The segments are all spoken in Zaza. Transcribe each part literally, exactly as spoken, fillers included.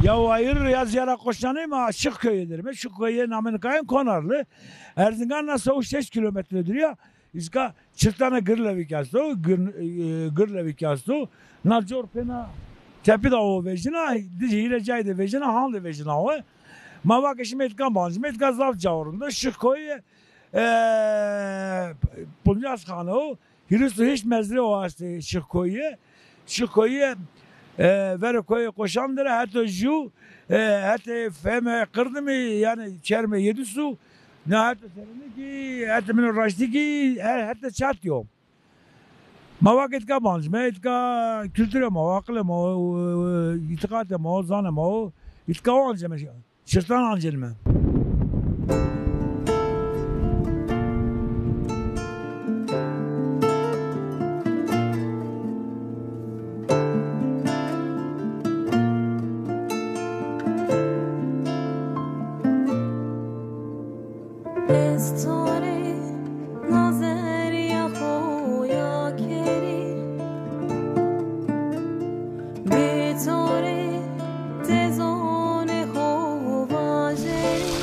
Ya wayir ya ziyara Koşanê ma Şıkköy'e derime. Şıkköy'e namını kayın Konarlı. Erzingan na sewş şeş kilometre duriya. İska Çırtana Gırlevik esto. Gır, e, Gırlevik esto. Na cor pena tepi da o vejina. Dici hile cay de vejina, han de vejina o. Ma vake şimdi etka bancime, etka zaf cawrında. Şıkköy'e, e, Puncas Hanı o. Hîris û heşt mezre o estê Şixkoyîye. Şixkoyîye, e, verê koyê Koşan de ra heto jû, e, hetê feme Qirdimî, yanî çermê Yedisû, na heto serenî kî, hetê mino raştî kî, he-, hetê çat yo. Ma vake îtka bancime, îtka kulturê ma, aqilê ma, e, e, îtîqatê ma, zanê ma, îtka ancime. Çirtan ancenime. Ez to rê nazeriya xo ya kerî. Bê to rê tezonê xo vajerî.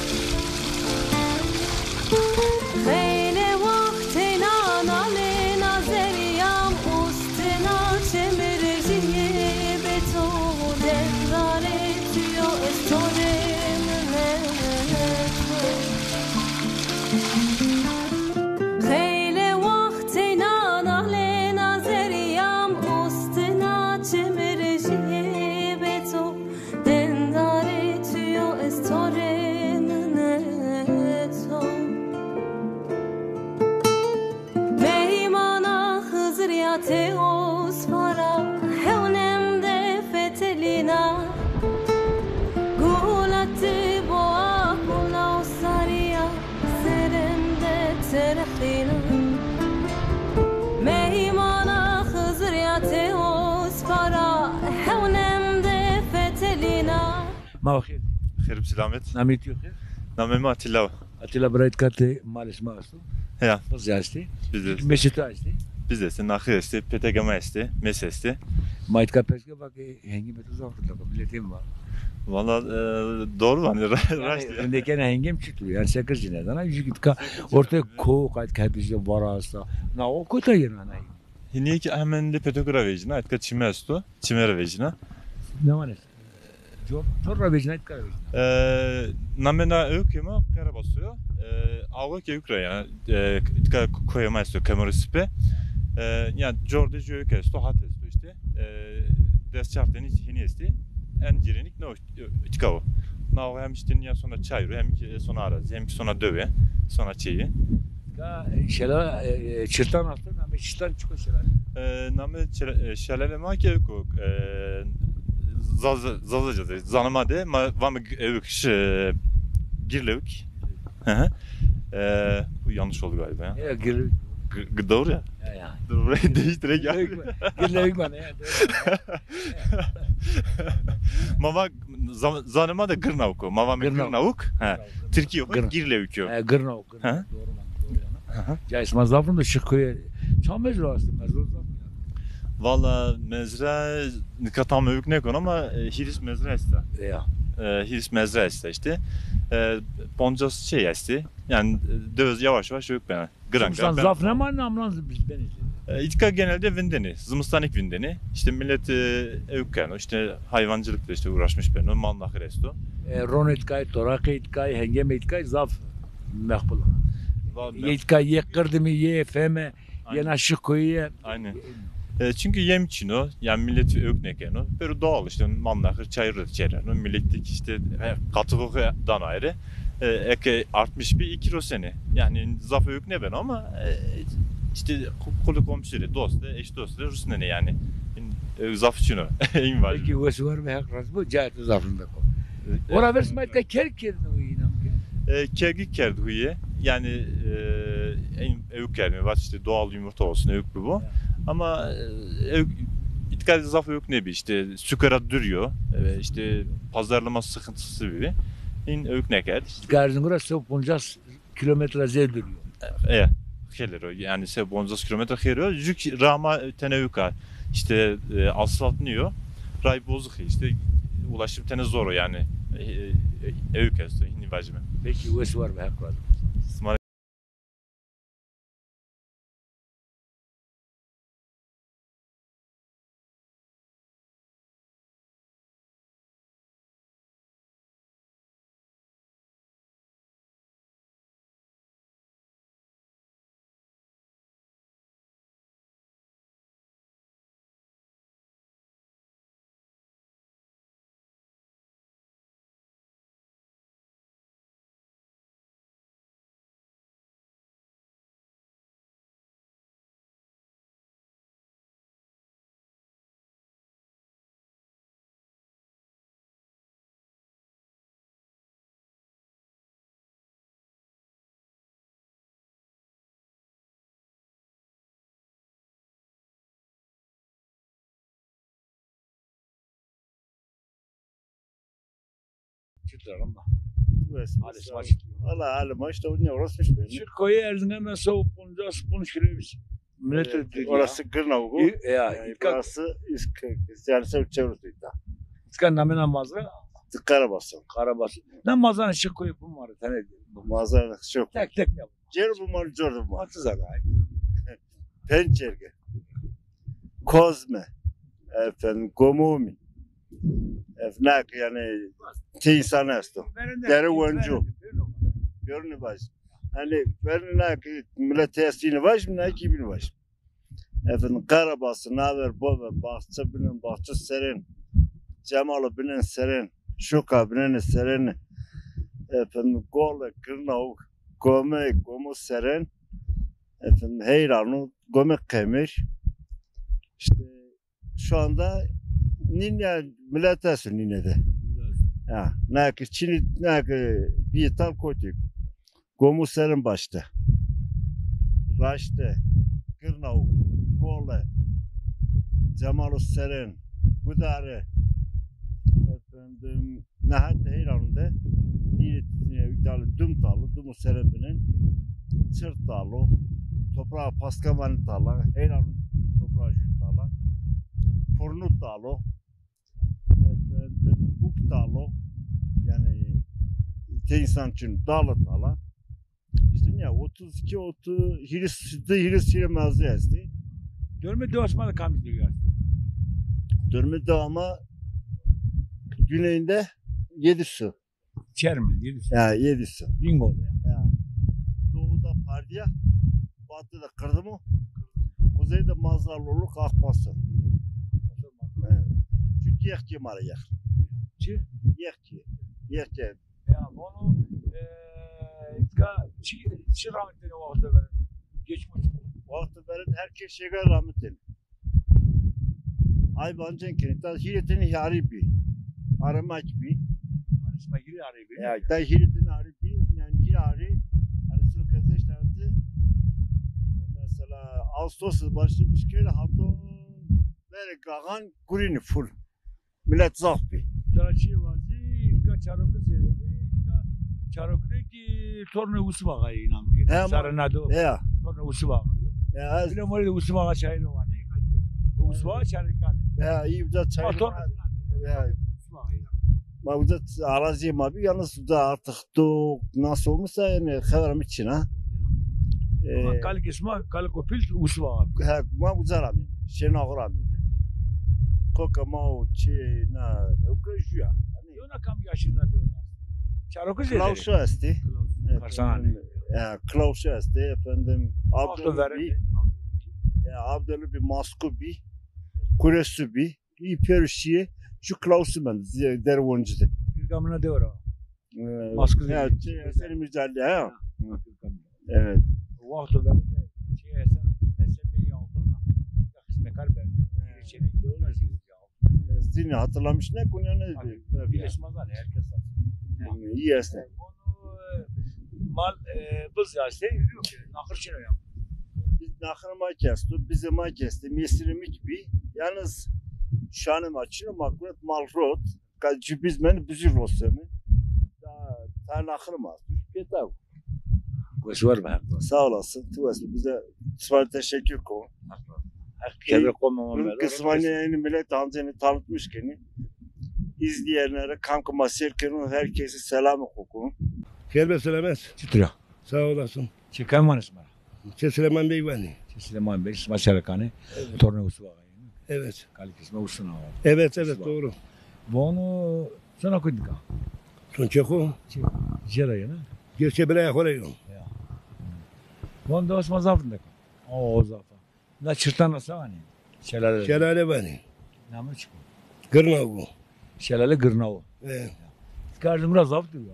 Xeylê waxtê na nalê na zerîyam ustê na çemirê jîyê bê to dendarê tu yo ez to rê minet. Xeylê waxtê na nalê na zerîyam ustê na çemirê jîyê bê to dendarê tu yo ez to rê minet o. Meymana Xizirîya Tewspara hewnem de fetelîna. Gula ti boa gula usarîya serem de terexîna. Meymana Xizirîya Tewspara hewnem de fetelîna. Ma xêr. Xêr bi selamet. Namê tu xêr? Namê mi Atilla. Atilla bira, îtka ti malê şima esto? Heya. Qizî estê? Biz de. Mêsê tu estê? Biz de estê, naxir estê, petekê ma estê, mês estê. Ma îtka pers ke vake hengîmê tu zaf rind a, miletê ma. Valla, e, doğru, hani ra-, raşt ya. Rindekena hengîm çitur? Yanî se kir zî nêdana. Jû îtka ortê ko qayt kerdî, vara esta. Na o kota yena nay? Hinî ki hemen de petekû ra vejîna, îtka çime esto, çime ra vejîna. Ne vanê? Cor, cor ra vejîna, îtka ra vejîna. E, namê na ewkê ma Qerebasu yo. E, awe ke ewk ra yanî, e, îtka koyê ma esto, Kemorê Sipe. E, yanî cor de jû ewk esto, hat esto îşte. E, des çar tenî hînî estê. En cîrênik no îtka o. Na awe hem îşte nîya sona çay ro, hem ki sona arazî, hem ki sona dewe, sona çêyî. Ka şela, e, e, Çirtan esto, namê Çirtan çik o şelanê? E, namê çe-, e, şelanê ma ke ewk o, e, Zaz-, Zazaca de, zanê ma de, ma vame g-, ewk, ş-, e, Girlewik. Hı hı. E, bu yanlış oldu galiba ya. Ya, Girlewik. G-, g-, doğru ya. Ya, ya. Dur, burayı değiştirek ya. Girlewik mi? Girlewik mi? Ya, doğru. Ma va-, zam-, zanê ma de Girnawuk o. Ma vame Girnawuk. Girnawuk. He. Girnawuk. Tirkî yo, Girn-, Girlewik yo. He, Girnawuk. Hı. Doğru lan, doğru lan. Hı hı. Cayê sima zaf rind o, Şixkoyîye. Çand mezra estê, mezra zaf ya? Valla mezra nika tam ewk nêkon ama, e, hîris mezra esta. Ya. E, hîris mezra esta îşte. E, poncas şey estê. Yanî, e, döz yavaş yavaş ewk bena. Giran giran bena. Zimistan zaf nêmanê, amnan zî biz benê. E, îtka genelde vindenê, zimistanik vindenê. İşte millet, e, ewk keno, işte hayvancılıkla işte uğraşmış beno, mal naxir esto. E, ronê îtkayî, toraqê îtkayî, hengêmê îtkayî zaf meqbul. Va-, yê îtkayî, yê Qirdimî, yê Feme, aynen, yê na Şixkoyîye. Aynen. E, çünkü yem çin o, yanî millet ewk nêkeno. Pêro doğal işte, mal naxir çay ro çereno. Millet de ki işte, e, katık o dano ayrı. E, eke artmış bî, îkî rosenê. Yanî zaf ewk nêbeno ama, e, işte ku-, kuli komşu rê, dost rê, eş dost rê rusnenê yanî. Ewk zaf çin o. În var. Peki, wes û war be, Heq razî bo, cayê to zaf rind bo. E, ora ver sima îtka kerg kerdin huyê, înan ke? E, kergî kerd huyê. Yanî, e, en ewk kerdin, vat işte doğal yumurta olsun, ewk bibo. Ya. Ama, e, ewk, îtka zaf ewk nêbi, işte sukera duruyor. E, işte pazarlama sıkıntısı bî. În ewk nêkerd. Îtka Erzingan ra se û poncas kilometre zêde duruyor. E, xêlêr o. Yanî se û poncas kilometre xêlêr o. Jû ki ra ma tene ewk a. İşte, e, asfalt nîyo. Ray bozuk işte. Ulaşım tenê zor o yanî. E, e, e, ewk esto, hînî vajîme. Peki, wes war be, Heq razî. Sima Çıtır ama. Wes, hali sağ ol. Valla hali maç da ne orası hiç belli. Şu koyu Erzingan mesela o ponca, ponca kilo. Millet orası Gırnavuk. Ya, yani burası üst, yani sen çevresi da. Ska namena mazra? Karabası. Karabası. Ne mazra şu koyu bu var? Tane mazra çok. Tek tek yap. Cer bu mal, cor bu mal. Atı zaten. Pençerge. Kozme, efendim, Gomumi, efendim, yanî, ti însan esto. Dere Wencu. Görünü baş. Hani, görünü ki millet testini baş mı, ne ki bin baş. Efendim, Karabası, Naver, Bover, Bahçe Binen, Bahçe Seren, Cemalı Binen Seren, Şoka Binen Seren, efendim, Gole, Gırnavuk, Gome, Gomu Seren, efendim, Heyranu, Gome Qemir. İşte şu anda Nîne, millet esto Nîne de. Ya, ne ki Çinî, ne ki bir tal kotî. Gomu Seren başta. Raşte, Gırnavuk, Gole, Cemalu Seren, Gudare, efendim, Nehat Heyran de, dîrê, e, îtalî Dum Talu, Dumu Serebinin, Çır Talu, toprağı Paskavanî Tala, Heyran toprağı Jü Tala, Purnu Talu, efendim, Uk Talu, yani, te insan için Dalı Tala. İşte ne, otuz iki, otuz, hîris, hîris, hîris mevzi estî. Dörme dewa sima de kamcî dewi estî? Dörme dewa ma güneyinde Yedisu. Çermi, Yedisu. Ya, Yedisu. Bingöl. Ya. Doğuda Pardiya, batıda Kırdımu, kuzeyde Mazluluk, Akbasu. Evet. Çünkü yek ki mara yek. Çi? Yek ki. Yek ki. Ya, bunu, e, ka, çi, çi rahmetli wexto verin? Geçmiş. Wexto verin, her kes şeyge rahmetli. Ay bancen kenî, ta hîrê tenî arî bî. Aramak bî. Arî şima hîrê arî bî. Ya, ta hîrê tenî arî bî, yani hîrê arî, yani sulu kezeş tanesi, mesela Ağustos başlamış kere hatta böyle gagan gurini full. Millet zaf bî. Tera çi vazî, îtka Çarokî zêde bî, îtka Çarokî de ki tornê Usif Axayî înam kerdî. He, ma- Sarı Nado. He. Tornê Usif Axayî. He, ez- Bile morê de Usif Axa çayırı var. Ne? Usif Axa çayırı. He, iyi uca çayırı. Tornê Usif Axayî. Ma uca arazî ma bî, yalnız uca artık do nasıl olmuşsa yani xeber mi çin ha. Ama e, kalik isma, kalik o pil Usif Axa. He, ma uca ra mî. Şêna xo ra mî. Koka ma o çi na, ewke jüya. Yona kam yaşında diyor. Çarokî zêde. Klausçu estî. Klausçu. Evet, Karsana ne? Ya, Klausçu estî, efendim, Abdülü bî. Ya, Abdülü bî, Masku bî, Kuresu bî. İ pêro şîye, şu Klausçu ben, Derwoncî de. Pirgamına diyor o. Ee, Masku ya, bî. Şey, Esenî Mircali, ha? Evet. Wexto verdi, şey, Esen, Esen Bey altına, ya, xizmetkar verdi. Şey, doğru. Zînî hatırlamış ne konya ne? Tabii. Bilesmez hani herkes. Yani, iyi esne. Onu, e, mal, e, biz ya işte, yok, naxir çino ya. Biz naxir ma kesto, bize ma kesti, mesirimi gibi. Yalnız şanı ma çino ma kuret mal rot. Ka cübiz men bizi rosemi. Da ta naxir ma. Pêta. Wes war be. Sağ olasın. Tu wes, bize sima teşekkür ko. Kevir qomê ma. Kısmani yani millet amceni tanıtmış keni. izleyenlere, kam ki ma seyr keno, herkese selam oku. Xêr be selamet. Çitur a? Sağ olasın. Çi kam vanê sima ra? Çê Silêman Bey vanê. Çê Silêman Bey, sima çelekan ê. Evet. Tornê Usuf Ağa. Evet. Kalikê sima Usuf Ağa. Evet, evet, doğru. Vano, sona kuyt nika? Son çê xo? Çi, jê ra yena? Gerçi biraya xo ra yo. Ya. Vano, dewa sima zaf nika. O, zaf a. Na çirtan ra se vanê? Şelale. Şelale vanê. Name çik o? Girnaw o. Şelale Girnaw o. E. Tika Erzingan ra zaf dûr yo.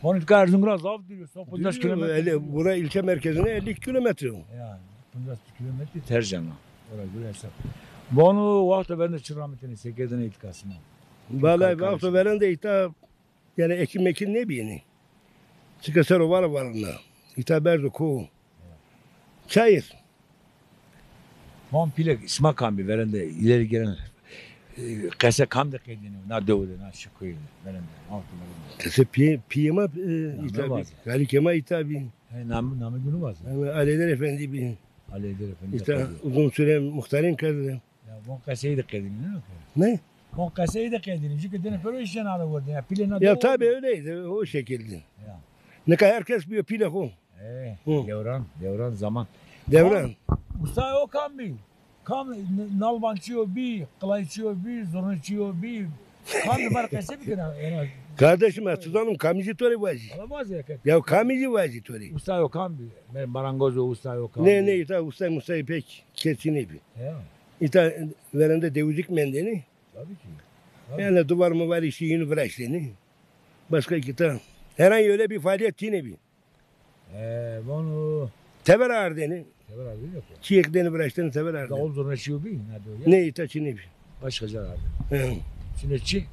Hani tika Erzingan ra zaf dûr yo. Son pıncas kilometre. Bura ilçe merkezine elli kilometre o. Ya, pıncas kilometre Tercan a. Ora göre hesap. Vano wexto verende çi ramitêne, se kerdêne îtka sima? Vallahi wexto verende îta, yani ekin mekin nêbîyêne. Çike ser o vara varna. Îta berdo ko. Çayır. Van pîle sima kam bî verende ileri gelen, e, qese kam de qedînî, na dewe de, na şikoyî de, verende, altı verende. Qese pî-, pîyê ma, e, îta bî. Kalikê ma îta bî. He, nam-, namê gunu vaze. Alêder Efendî bî. Alêder Efendî. Îta uzun süre muhtarîn kerde. Ya, von qeseyî de qedînî, ne? Ne? Von qeseyî de qedînî. Çünkü dene pêro îşen ala werde. Ya, pîle na dewe. Ya, tabii öyleydi, o şekilde. Ya. Nika herkes bîyo pîle xo. E, dewran, dewran zaman. Dewran. Kam, usta o kam bî? Kam, n-, nalbançî yo bî, qilayçî yo bî, zurnîçî yo bî? Kam bî, ma rê qese bikena, ena. Kardeşim, ez tu zanîm kamî zî to rê vajî. Ala vajî. Ya kamî zî vajî to rê. Usta yo kam bî? Me-, marangoz o, usta yo kam bî? Ne, ne, îta usta mustayî pek kesî nêbî. Ya. Îta verende dewizîk mendêne. Tabii ki. Tabii. Yani duvar muvar îşî yînî viraştêne. Başka ki ta. Herhangi öyle bir faaliyet çinê bî. E, vano. Teber ardêne. Teber ardêne yok ya. Çîyêk dêne viraştêne teber ardêne. Davul zurna çî yo bî, ne diyor ya? Ne, îta çinê bî. Başka car ardêne. Hı. Çinê çi?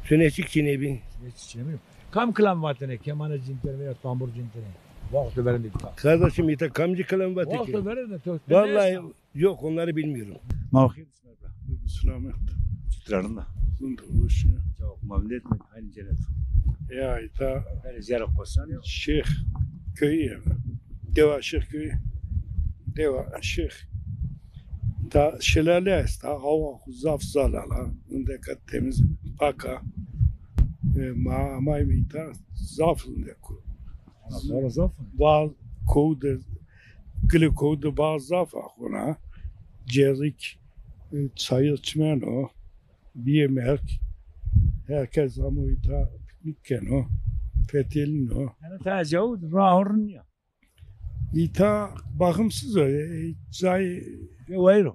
Çinê çik çinê bî. Çinê çi çinê bî. Kam kilam vatêne, kemane cintêne veya tambur cintêne? Wexto verende îta. Kardeşim, îta kamcî kilam vatê ki? Wexto verende to. Vallahi yok, onları bilmiyorum. Ma xêr. Selamet. Çitur a, rind a? Rind, hoş ya. Çok memnun etmek, aynı cennet. Ya, îta. Bere ziyare kosan ya. Şêx köyü ya. Dewa Şêx köyü. Dewa Şêx. Ta şelale esta, awa xo zaf zalal a. Undeka temiz, pak a. E, ma amayme îta zaf undeko. Ana, zor zaf. Bal kow de, gilê kow de bal zaf a xona. Cerrik, e, çayır çimeno. Bîyê merg, herkes amo îta piknik keno, fetelîno. Yani ta cawo raho rind nîya. Îta bakımsız o, e, cayê. Yo, wayir o.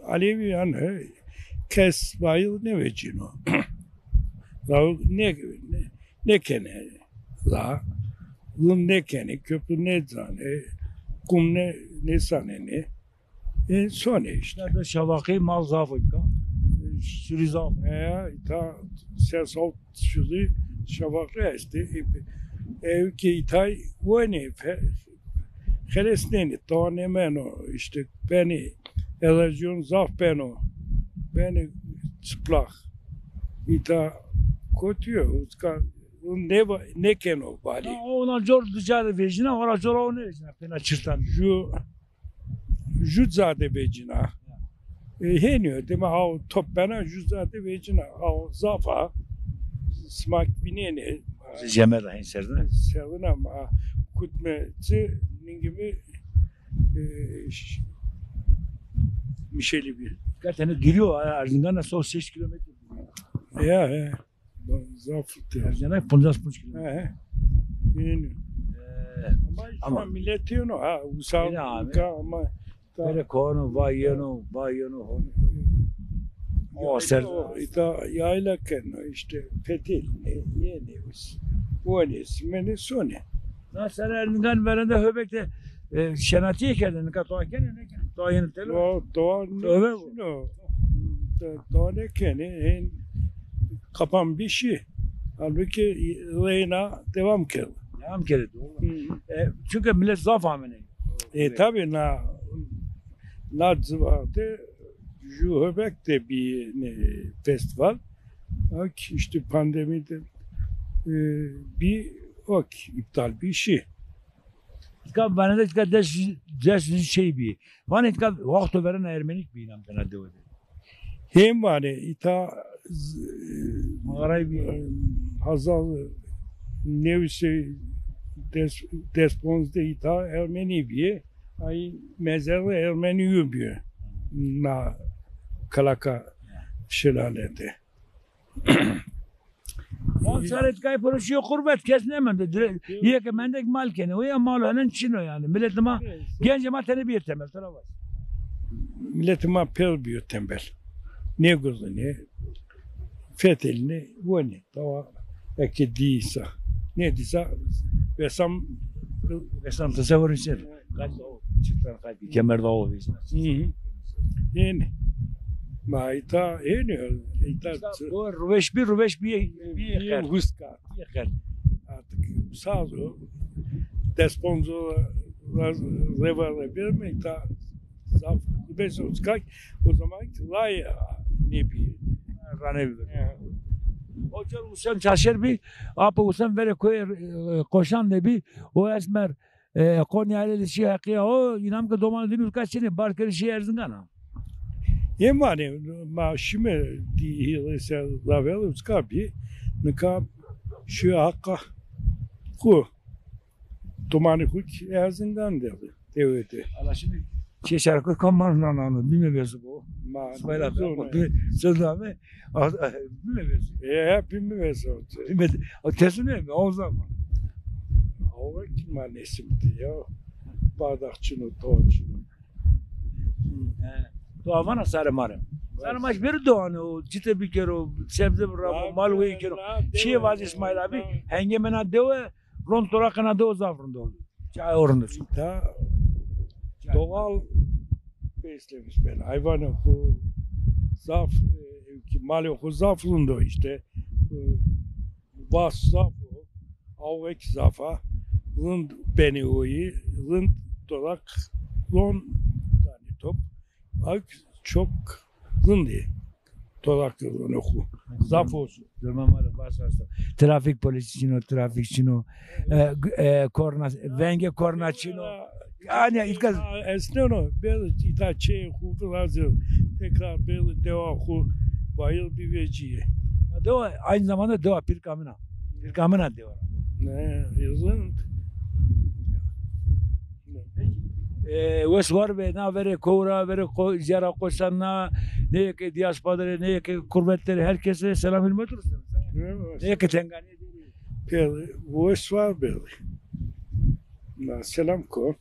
Alevi yani, e, kes wayir nêvecîno. Raho ne, ne, nêkenê la. Lin nêkenê, köprü nêzanê, kum ne, nêsanenê. E, sonê îşte. Îta şafaqî mal zaf o îta. Sürî zaf. E, îta ses alt sürî şafaqî estê. E, ew ki îtay wenê fe-, xelesnenê, tawa nêmeno, îşte benê, erozyon zaf beno, benê çıplak. Îta kotî yo, uska nêva-, nêkeno balî. Ha, ona cor di ca de vejîna, ora cor o nêvejîna, pêna çirtan. Ju ju ca de vecîna. E, hênî yo, dima aw top bena, ju ca de vecîna. Aw zaf a, sima vînenê. Jeme ra hên serdin? Serdin ama kutme ci ningimi, e, ş-, Mişelî bî. Gatene giriyor, Erzingan'a son sekiz kilometre. Ya, ya. Zaf te. Erzingan'a pıncas pınc kilometre. He, he. Yeni. Ee, ama ama millet yeno ha, usa abi. Ama böyle konu, vay yeno, vay yeno. O ser. Îta yayla keno, işte fetelîne, yenê, wenê, simenê, sonê. Na ser Erzingan verende Höbek'te, e, şenatîye kerdin, nika toa kenê, nêkenê? Toa yenê telo? Toa, toa nêkenê. Toa nêkenê, hên kapan bî şî. Halbuki reyna devam kerd. Devam kerd, doğru. Hı hı. E, çünkü millet zaf amenê. E, tabii na, na ciwate ju Höbek de bî, ne, festival. Ak, işte pandemi de, e, bî, ok, iptal bî şî. Tika vanê de tika des, des şey bî. Vanê tika wexto verena Ermenik bî nam tena dewe de. Hên vanê, îta Mağarayı bir hazal newsê des, des ponzdeh îta Ermenî bîye. Ay mezarı Ermenî bîye. Na kalaka şelalete. On serê tikay piro şîyo qurbet, kes nêmendo. Dire-, yê ke mendek mal kenê. O ya mal henen çin o yanî. Miletê ma, gencê ma tenê bîyê tembel. Tera vaj. Miletê ma pêr bîyo tembel. Nêgurzinê. Fetelînê, wenê. Tawa eke dîsa. Nêdîsa vesam. Vesam tesewurê ser. Qay o, çiftan qay, kemer de o. Hı hı. Hênî. Ma îta hênî, îta o ruveş bî, ruveş bî, bî, bî huska. Artık saz o. Des ponzo reva reverme îta zaf beso skak, o zaman ki lay nêbî. Ranê bî. Hoca Husen Çaşer bî, apê Husen verê koyê, e, Koşan de bî, o esmer, e, Konya ile ilişki hakkı ya, o inam ki domanı dimi kaçını, barkeri şey Erzingan ha. Yemanê ma şime di hîrê ser ravelo uska bî, nika şu haqqa ku domanê xu ki Erzingan de, dewe de. Ala şimdi şey şarkı kaman nanano, bime vesu bo. Ma İsmail abi, ama bir söz abi, bime vesu. E, bime vesu. Bime, o tesune mi, o zaman. O ki ma nesimdi ya. Bardak çino, to çino. He. To avana sarê ma rê. Sarê ma beri doane o, cite bikero, sebze birabo, mal wey kero. Çiye vaz İsmail abi, henge mena dewe, ron toraqena dewe zaf rind o. Çay o rind o. Ta doğal beslemiş ben. Hayvanê xu zaf, e, ki malê xu zaf rind o işte. E, Vas zaf o, awek zaf a, rind benê oyî, rind torak ron danê top. Awek çok rindê torak ronê xu. Zaf o. Durma mala vas asto. Trafik polisi çino, trafik çino. E, e, korna, venge korna çino. Yanî îtka esneno, bêrî îta çê xu virazî, tekrar bêrî dewa xu vayir bî vecîye. Ya dewa, aynı zamanda dewa Pirkamina. Pirkamina dewa. Ne, yazın. E, wes war be, na verê kowra, verê ko-, ziyara kosan na, ne ke diaspora de, ne ke kurbet de, herkese selam hürmet olsun. Ne ke tengani. Pêrî, wes war bêrî. Na selam ko.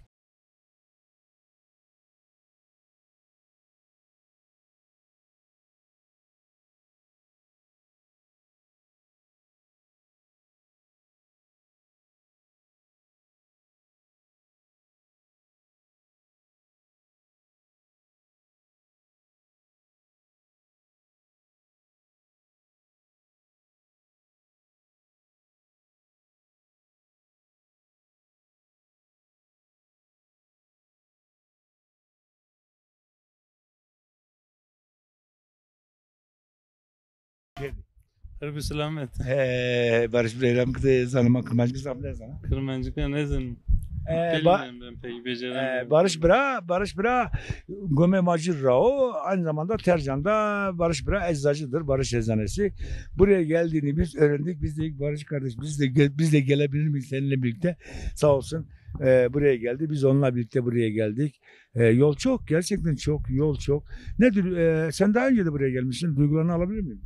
Her bir selamet. Ee, Barış Bey, ram kıte zanıma Kırmancık zaf ne zana? Kırmancık ne zan? Ee, ba- Bilmiyorum ben pek, beceremiyorum. Ee, Barış Bira, Barış Bira Gome Macir Rao, aynı zamanda Tercan'da Barış Bira eczacıdır, Barış Eczanesi. Buraya geldiğini biz öğrendik. Biz de ilk Barış kardeş, biz de ge- biz de gelebilir miyiz seninle birlikte? Sağ olsun. Ee, buraya geldi. Biz onunla birlikte buraya geldik. Ee, yol çok, gerçekten çok, yol çok. Nedir? Ee, sen daha önce de buraya gelmişsin. Duygularını alabilir miyim?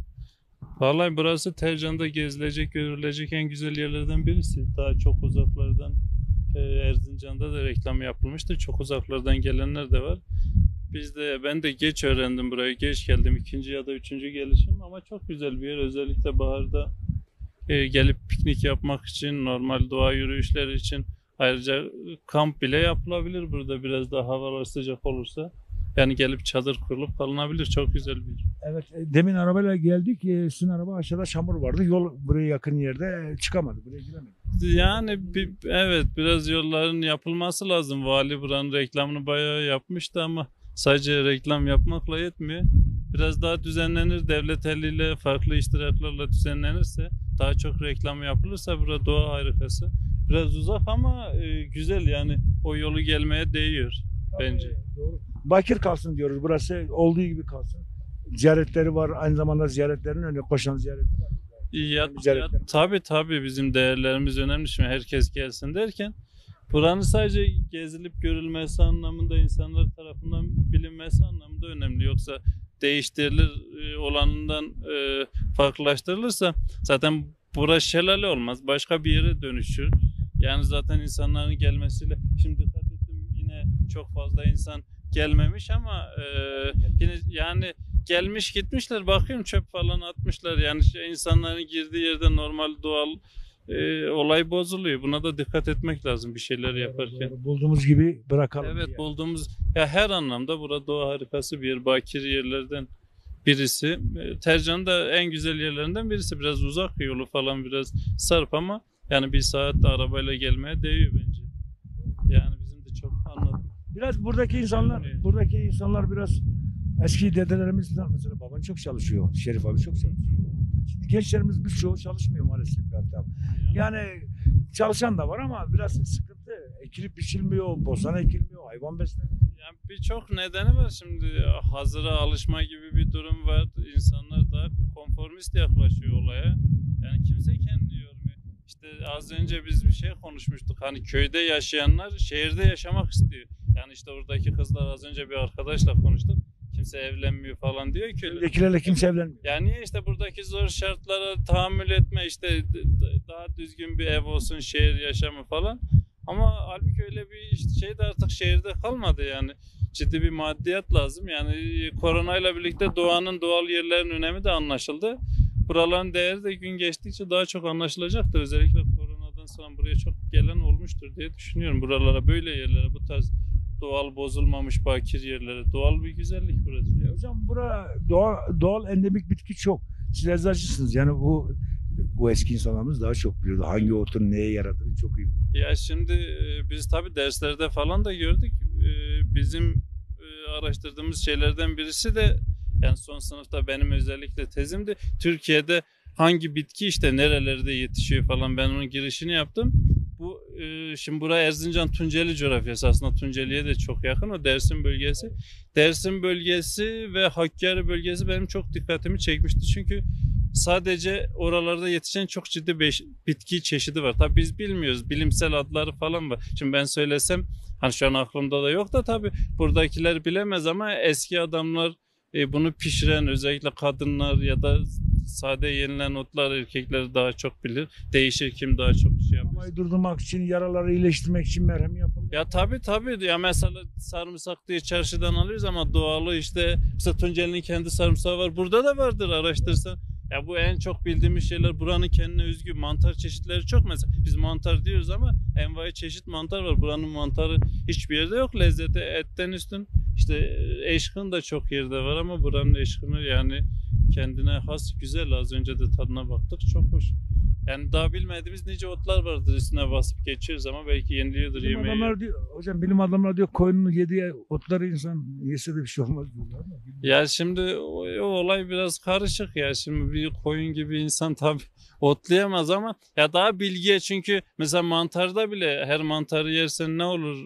Vallahi burası Tercan'da gezilecek, görülecek en güzel yerlerden birisi. Daha çok uzaklardan, e, Erzincan'da da reklam yapılmıştır. Çok uzaklardan gelenler de var. Biz de, ben de geç öğrendim burayı, geç geldim. İkinci ya da üçüncü gelişim ama çok güzel bir yer. Özellikle baharda, e, gelip piknik yapmak için, normal doğa yürüyüşleri için. Ayrıca kamp bile yapılabilir burada, biraz daha havalar sıcak olursa. Yani gelip çadır kurulup kalınabilir. Çok güzel bir yer. Evet, e, demin arabayla geldik. E, sizin araba aşağıda çamur vardı. Yol buraya yakın yerde çıkamadı. Buraya giremedi. Yani bir, evet, biraz yolların yapılması lazım. Vali buranın reklamını bayağı yapmıştı ama sadece reklam yapmakla yetmiyor. Biraz daha düzenlenir, devlet eliyle, farklı iştiraklerle düzenlenirse, daha çok reklam yapılırsa burada doğa harikası. Biraz uzak ama, e, güzel yani, o yolu gelmeye değiyor bence. Doğru. Bakir kalsın diyoruz, burası olduğu gibi kalsın. Ziyaretleri var, aynı zamanda ziyaretlerin önü koşan ziyaret. Ya, ya, tabii, tabii, bizim değerlerimiz önemli. Şimdi herkes gelsin derken buranın sadece gezilip görülmesi anlamında, insanlar tarafından bilinmesi anlamında önemli. Yoksa değiştirilir e, olanından e, farklılaştırılırsa zaten bura şelale olmaz. Başka bir yere dönüşür. Yani zaten insanların gelmesiyle, şimdi dikkat ettim, yine çok fazla insan gelmemiş ama e, yine yani gelmiş gitmişler, bakıyorum çöp falan atmışlar. Yani şey, insanların girdiği yerde normal doğal e, olay bozuluyor. Buna da dikkat etmek lazım bir şeyler yaparken. Doğru. Bulduğumuz gibi bırakalım. Evet, diye. Bulduğumuz, ya her anlamda burada doğa harikası bir yer. Bakir yerlerden birisi. E, Tercan da en güzel yerlerinden birisi. Biraz uzak yolu falan, biraz sarp ama yani bir saat arabayla gelmeye değiyor bence. Yani bizim de çok anladım. Biraz buradaki insanlar, buradaki insanlar biraz eski dedelerimiz, mesela baban çok çalışıyor, Şerif abi çok çalışıyor. Şimdi gençlerimiz birçoğu çalışmıyor maalesef hatta. Yani çalışan da var ama biraz sıkıntı. Ekilip biçilmiyor, bosan ekilmiyor, hayvan beslenmiyor. Yani birçok nedeni var şimdi. Hazıra alışma gibi bir durum var. İnsanlar daha konformist yaklaşıyor olaya. Yani kimse kendini yormuyor. İşte az önce biz bir şey konuşmuştuk. Hani köyde yaşayanlar şehirde yaşamak istiyor. Yani işte oradaki kızlar, az önce bir arkadaşla konuştuk. Kimse evlenmiyor falan diyor ki. Köydekilerle kimse evlenmiyor. Yani niye, işte buradaki zor şartlara tahammül etme, işte d- d- daha düzgün bir ev olsun, şehir yaşamı falan. Ama halbuki öyle bir işte şey de artık şehirde kalmadı yani. Ciddi bir maddiyat lazım. Yani e, koronayla birlikte doğanın, doğal yerlerin önemi de anlaşıldı. Buraların değeri de gün geçtikçe daha çok anlaşılacaktır. Özellikle koronadan sonra buraya çok gelen olmuştur diye düşünüyorum. Buralara, böyle yerlere, bu tarz doğal bozulmamış bakir yerlere. Doğal bir güzellik burası. Ya hocam, bura doğa, doğal endemik bitki çok. Siz eczacısınız. Yani bu bu eski insanlarımız daha çok biliyordu. Hangi otun neye yaradığını çok iyi biliyordu. Ya şimdi e, biz tabii derslerde falan da gördük. E, bizim e, araştırdığımız şeylerden birisi de, yani son sınıfta benim özellikle tezimdi. Türkiye'de hangi bitki işte nerelerde yetişiyor falan, ben onun girişini yaptım. Bu e, şimdi burası Erzincan Tunceli coğrafyası, aslında Tunceli'ye de çok yakın, o Dersim bölgesi. Dersim bölgesi ve Hakkari bölgesi benim çok dikkatimi çekmişti. Çünkü sadece oralarda yetişen çok ciddi beş- bitki çeşidi var. Tabii biz bilmiyoruz. Bilimsel adları falan var. Şimdi ben söylesem hani şu an aklımda da yok da tabii buradakiler bilemez ama eski adamlar e, bunu pişiren, özellikle kadınlar ya da sade yenilen otlar erkekler daha çok bilir. Değişir kim daha çok şey yapıyor. Kanamayı durdurmak için, yaraları iyileştirmek için merhem yapılır. Ya tabii, tabii. Ya mesela sarımsak diye çarşıdan alıyoruz ama doğalı işte, mesela Tunceli'nin kendi sarımsağı var. Burada da vardır, araştırsan. Ya bu en çok bildiğimiz şeyler, buranın kendine özgü mantar çeşitleri çok. Mesela biz mantar diyoruz ama envai çeşit mantar var. Buranın mantarı hiçbir yerde yok. Lezzeti etten üstün. İşte eşkın da çok yerde var ama buranın eşkını yani kendine has, güzel. Az önce de tadına baktık. Çok hoş. Yani daha bilmediğimiz nice otlar vardır, üstüne basıp geçiyoruz ama belki yeniliyordur yemeği. Bilim adamları diyor, hocam, bilim adamları diyor koyunun yediği otları insan yese de bir şey olmaz diyorlar ama bilmiyorum. Ya şimdi o, o olay biraz karışık ya. Şimdi bir koyun gibi insan tabii otlayamaz ama ya daha bilgiye, çünkü mesela mantarda bile her mantarı yersen ne olur?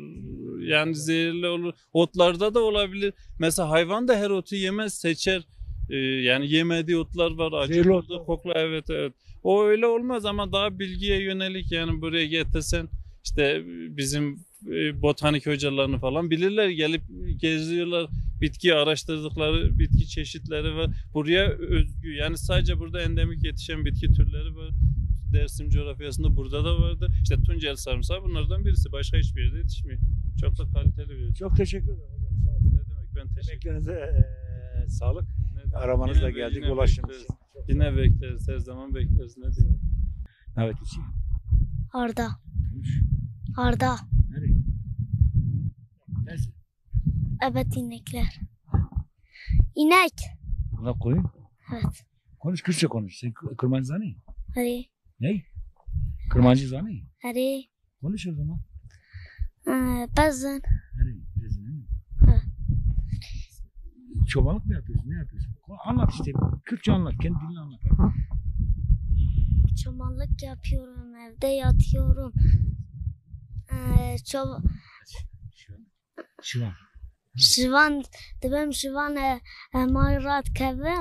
Yani zehirli olur. Otlarda da olabilir. Mesela hayvan da her otu yemez, seçer. Ee, yani yemediği otlar var. Acı, zehirli otlar kokla, evet, evet. O öyle olmaz ama daha bilgiye yönelik, yani buraya getirsen işte bizim e, botanik hocalarını falan bilirler. Gelip geziyorlar. Bitki araştırdıkları bitki çeşitleri var. Buraya özgü, yani sadece burada endemik yetişen bitki türleri var. Dersim coğrafyasında burada da vardı. İşte Tunceli sarımsağı bunlardan birisi. Başka hiçbir yerde yetişmiyor. Çok da kaliteli bir. Çok teşekkür ederim hocam. Sağ olun. Ne demek? Ben teşekkür ederim. Emeklerinize e, sağlık. Aramanızla geldik, ulaştınız. Yine bekleriz, her zaman bekleriz. Ne diyeyim? Davet için. Arda. Konuş. Arda. Nereye? Neresi? Evet, inekler. İnek. Bunlar koyun. Evet. Konuş, Kürtçe konuş. Sen Kü- Kürmancı zanî? Hadi. Ne? Kürmancı zanî? Hadi. Konuş o zaman. Ee, Pezin. Nereye? Pezin, değil mi? Hı. Çobanlık mı yapıyorsun? Ne yapıyorsun? Ko- Anlat işte. Kürtçe anlat. Kendi dilini anlat. Çobanlık yapıyorum, evde yatıyorum. Ee, çob- Şu an. Şu an. Şivan, dibem şivan e, e, ma ra dikeve.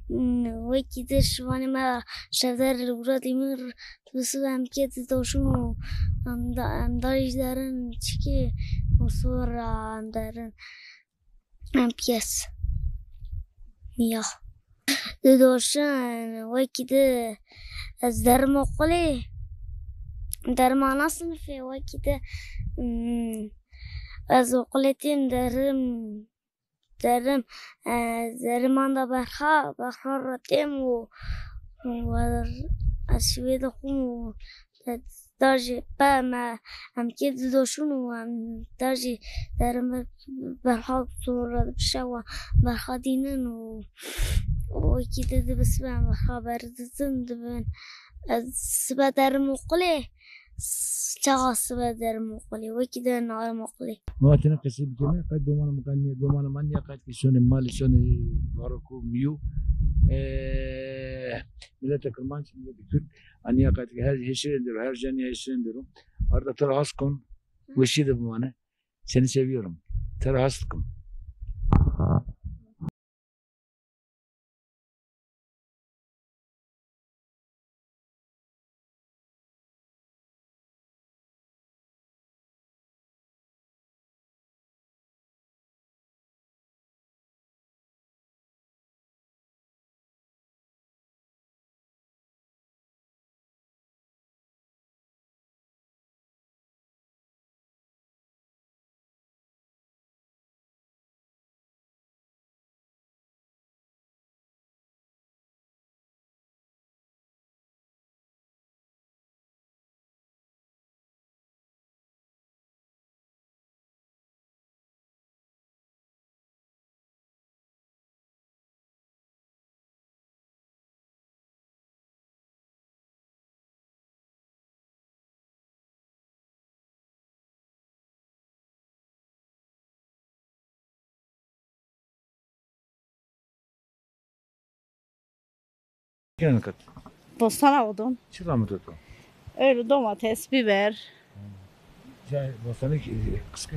Hmm, wekî de şivanê me şevder li wira dîmir, dibisibe em kê di doşûn û em da, em da jî derin çikê û sor ra em derin. Em piyes. Ya. Di doşin, wekî di ez derim oqilê. Derima na sinifê, wekî di, hmm, ez oqilê têm derim, derim, e, zerê manda berxa, berxa ra têm û, û ez şîvê dixwim û da jî pe me em kê di doşûn û em da jî derim berxa sor ra dibişewa berxa dînin û, û wekî di dibisibe em berxa berdizin dibin. Ez sibe derim oqilê, s-, çaxa sibe derim oqilê, wekî di narim oqilê. Ma tene qesey bikeme, qet domana ma qet nîya, domana ma nîya qet ke şonê malê, şonê baroko mîyo. E, milete Kirmanc, milete Kurd, a nîya qet ke her hêşirên der o, her ca nîya hêşirên der o. Arda, tera has kon, weşîye de bimane. Seni seviyorum. Tera has dikim. Kene kat. Bostan avudun. Çi ramit oto? Öyle domates, biber. Ca bostanı ki, kıskı.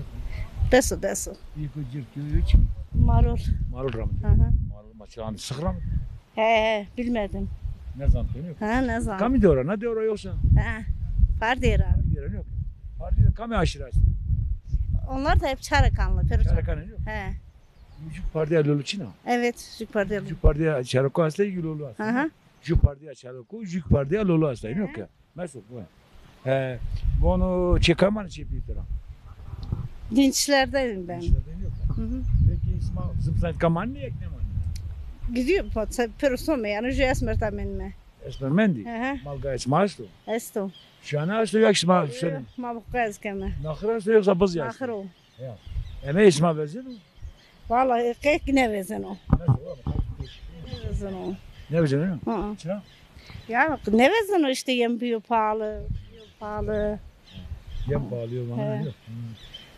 Deso, deso. İyi ki cırt, yo, yo, çi? Marul. Marul ramit. Hı hı. Marul maçan sık ramit. He, he, bilmedim. Ne zaman tanıyor? Ha, ne zaman? Kami dewra, ne dewra yoksa? Ha, Pardera. Pardera yok. Pardera kami aşırı aşırı. Onlar da hep Çarakanlı, Peruçan. Çarakanlı yok. He. Jük Pardera lolu çina? Evet, Jük Pardera. Jük Pardera Çarako hasta, Jük lolu hasta. Hı hı. Jük Pardera Çarako, Jük Pardera lolu hasta, yok ya. Mesela bu. He, bunu çekaman çepi tira. Dinçlerdeyim ben. Dinçlerdeyim yok. Hı hı. Peki isma zımsayt kaman mı, yek ne man? Gidiyor, Peruçan mı yani, jü esmer tamenme. Esmer mendi? Hı hı. Malga esma esto? Esto. Şana asto ya ki sima seni? Ma bu kez keme. Naxir asto yoksa biz ya? Naxir o. Ya. Eme isma vezin o? Vallahi kek ne vezin o. Ne vezin o? Ne vezin o? Hı hı. Çıra? Ya ne vezin o işte, yem biyo pahalı. Biyo pahalı. Yem pahalı, yok, yok.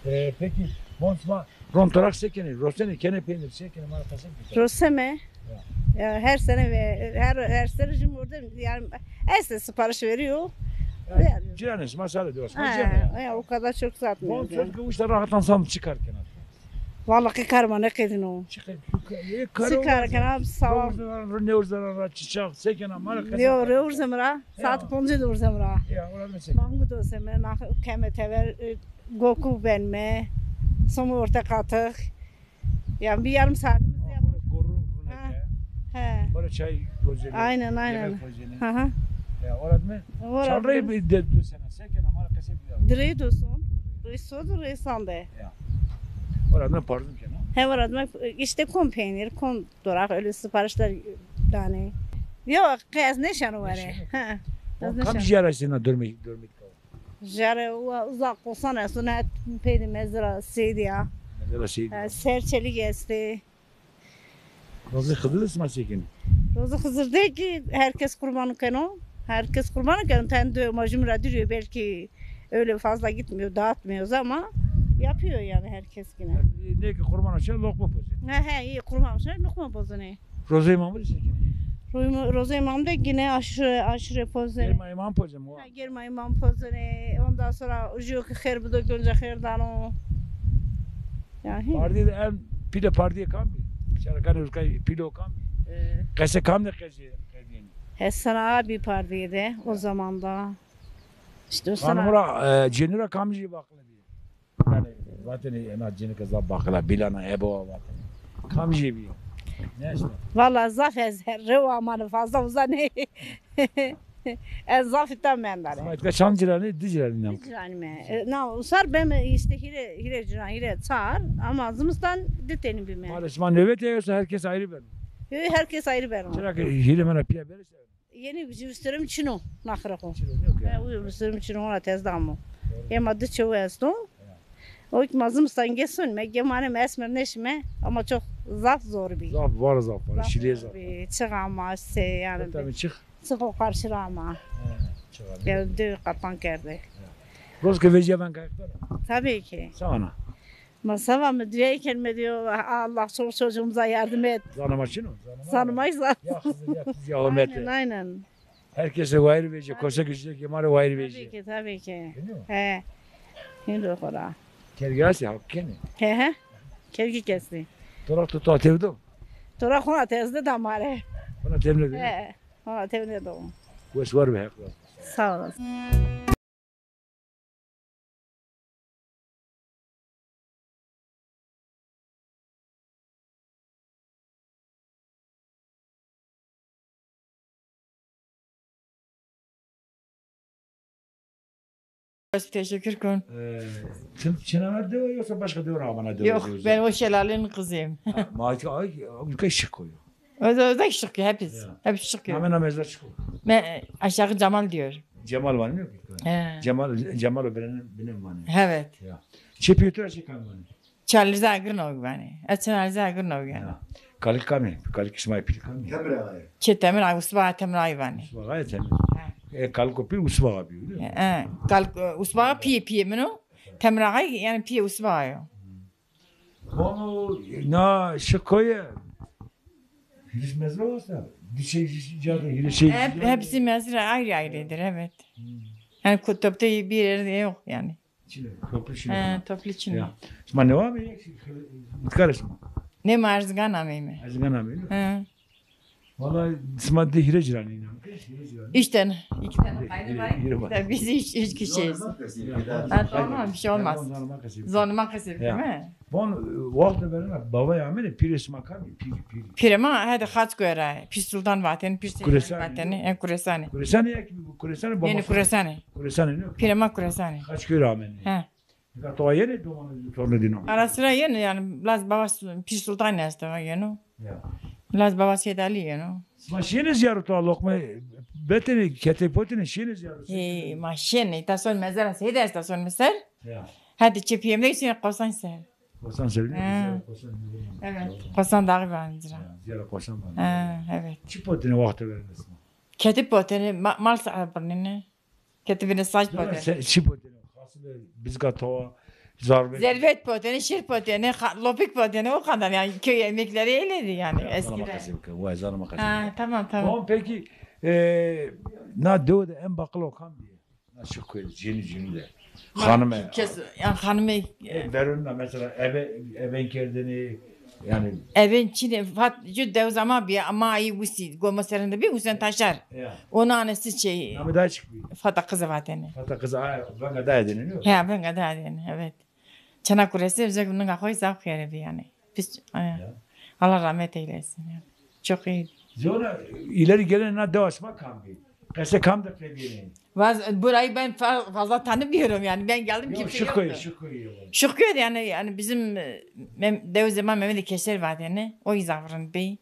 Hı. E, peki, bon sima ron torak se kenê, rosene, kenê peynir, se kenê, mara qesem kenê. Roseme. Ya. Ya, her sene ve her, her sene jim orada, yani, este sipariş veriyor. Yani, ciranê sima sade diyor. Ha, ciranê ya. Ya, o kadar çok satmıyor. Bon söz ki işte rahatlansam çıkar kenara. Vallahi karma ne kedin o. Çıkar, çıkar, e, kar. Çıkar kenara sabah. Roz zarar, ne roz zarar, çiçek, se kenê, mara qesem. Yok, roz zarar. Saat ponce de urzem ra. Ya, orada mesela. Mangu doseme, nah, keme tever, e, goku benme, somu orta katık. Yani bir yarım saatimiz yapmış. Goru, goru, ha, he. Böyle çay pozeli. Aynen, aynen. Yemek pozeli. Hı hı. Ya, orada mı? Orada. Çalrayı bir de dosene, se kenê, mara qesem bir ya. Direği dosun. Resodu resande. Ya. Orada pardon kenê. He, orada işte kon peynir, kon dorak, öyle siparişler danê. Yok, ez nêşeno were. Nêşeno. Ha, ez nêşeno. Kam jî ara sena dormê, dormê. Jare wa uzak olsan esto, ne peyde mezra Seydi ya. Mezra Seydi. Ha, Serçelik estê. Rozê Xizir de sima se kenê? Rozê Xizir de ki herkes kurban keno. Herkes kurban keno. Ten de ma jim ra diriyo, belki öyle fazla gitmiyor, dağıtmıyoruz ama yapıyor yani herkes yine. Ne ki kurban aşağı lokma poze. He he, iyi, kurban aşağı lokma pozene. Rozê Mamurî se kenê? Rozê, rozê Mamurî de yine aşure, aşure poze. Germa imam poze mi? Ha, germa imam poze. Ondan sonra ucu ki xêr bido, gönce xêr dano. Ya, hi. Pardîye de en pîle pardîye kam bî? Şerekanê Ruzkay pîlo kam bî? E. Qese kam de qezî, qezîyenî? Hesen Ağa bî pardîye de o zamanda. İşte o sana. Hanım ora, e, cenî ra kam jî baqile bî? Yanî, vatene ena cinîke zaf baqile, bîlana ebe wa vatene. Kam jî bî? Ne işte? Valla zaf ez rewa amane fazla uza ne. Ez zaf îta mendare. Ama îtka çand ciranî, di ciranî nam. Di ciranî me. E, na usar beme işte hîre, hîre ciran, hîre çar, ama zimistan di tenî bîme. Maalesef, ma nöbet ya yoksa herkes ayrı ben. Yo, herkes ayrı ben. Çira ki hîre mena piya bere. Yenî vistêrîm çin o, naxire xo. Çin o, yok ya. He, uyo vistêrîm çin o, ona tez de amo. Doğru. Ema di çewe esto. Ya. O ki ma zimistan geson, me gemanê me esmer neşime, ama çok zaf zor bî. Zaf, var zaf, var. Zaf şilê zor zaf bî. Çiğ ama se yani. Tabii çiğ. Çiğ o karşı ama. He, çiğ ama. Ya, dö qatan kerde. Ya. Roz ke veciya ben kayıklar. Tabii ki. Sana. Ma sava mi duayê ken, mi diyor, Allah çoluk çocuğumuza yardım et. Zanê ma çin o? Zanê ma. Zanê ma zaf. Ya Xizir, ya Xizir, ya hurmete. Aynen, aynen. Herkese wayir vece, kosa gücüne kemale wayir vece. Tabii ki, tabii ki. Değil mi? He. Hindro xora. Kergi asî hak kenî. He he. Kergi kesî. Tora tu ta tevdo? Tora xona tezde damare. Xona tevne de. He. Xona tevne do. Wes war be, Heq razı olsun. Sağ olasın. Ez teşekkür kon. Ee, tim çinana dewe yoksa başka dewe ra amana dewe? Yok, ben o şelalenin kızıyım. Ha, ma ki ay, ay, Şık koyu. O da, o da Şık koyu, hepsi. Ya. Hepsi Şık koyu. Name name ezber Şık koyu. Me, aşağı Cemal diyor. Cemal var mı yok? He. Cemal, Cemal o binen, binen var. Evet. Ya. Çepi otura çekan var. Çalî zagir no vanê. Ez çin alî zagir no vanê. Ya. Kalik kamî? Kalik şima pîl kamî? Temir Ağa'yı. Çi Temir Ağa, Usba Temir Ağa vanê. Usba Ağa Temir. Ha. E, Kalik o pîl Usba Ağa bîyo, değil mi? E, e, Kalik, e, Usba Ağa pîyê pîyê min o. Temir Ağa yanî pîyê Usba Ağa yo. Vano na Şık koye. Hîris mezra wasta. Bir şey, şey, şey, hîris şey. Hep, hepsi mezra ayrı ayrıdır, evet. Hmm. Yani ku-, toplu bir yerde yok yani. Çin o, toplu çin o. He, toplu çin o. Ya. Şima newa mı? Mutkar şima? Ne, ma Erzingan ameyme. Erzingan ameyme. He. Valla şima de hîre ciranî înan. Hîre ciranî. Üç tane, iki tane kaynı var. Hîre, hîre var. Tabii biz üç, üç kişiyiz. Ya, ha, tamam, bir şey olmaz. Zonuma kısayım. Zonuma kısayım, değil mi? Von, e, wexto verena bavay amene, pîrê şima kamî? Pîrî, pîrî. Pîrê ma hede Xaç Kuera, Pîr Sultan vatene, Pîr Seyran vatene, en Kuresanê. Kuresanê ya ki Kuresanê baba. Yeni Kuresanê. Kuresanê ne? Pîrê ma Kuresanê. Xaç Kuera amene. He. Nika to yenê domanê tornê dîno? Ara sıra yenê yani, laz baba Su-, Pîr Sultan esto yeno. Ya. Laz baba Seyid Ali yeno. Ma şênê ziyareta, loqme betêne, ketê potêne, şênê ziyareta? Hey, ma şênê, îta son mezara Seyid esta son meser. Ya. Hadi çi piyem de şênê Qosan ser. Qosan ser. Ha. Ziyara Qosan. Evet, doğru. Qosan dağı var cira. Ya, ziyara Qosan var. Ha, evet. Çi potêne wexto verêne şima? Ketê potêne, ma-, mal sahibi birnêne. Ketê binê saç potêne. Se-, çi potêne? Hasılı bizga tawa, zervet. Zervet potêne, şir potêne, ha-, lopik potêne, o kadar yani, köy yemekleri öyleydi yani eskiden. Vay, zanıma qesey bike, vay, zanıma qesey bike. Ha, tamam, tamam. Tamam, peki, e, na dewe de en baqil o kam bîye? Na Şık koyu, cênî cênî de. Hanıme. Kes, yani hanıme. E, verûn na mesela eve, evên kerdêne, yani. Evên çinê, fat, ju dew zaman bîye, ama ayî Usî, Goma serinde bî, Usen Taşar. Ya. Ona anesi şey. Namê dayê çik bî? Fata Kızı vatêne. Fata Kızı, ay, venga dayê dêne, ne? He, venga dayê dêne, evet. Çena Kuresi, özellikle ninga xo zaf xêre bî yani. Biz, e, ya. Allah rahmet eylesin ya. Çok iyi. Zona ileri gelen na dewa şima kam bî? Qese kam de qedîyenê? Vaz, burayı ben fa-, fazla tanımıyorum yani. Ben geldim, kimse yoktu. Yok, Şık koyu, Şık koyu. Şık koyu yani, yani bizim, e, Mem-, dew zaman Mehmet Keser vatêne. O zaf rind bî.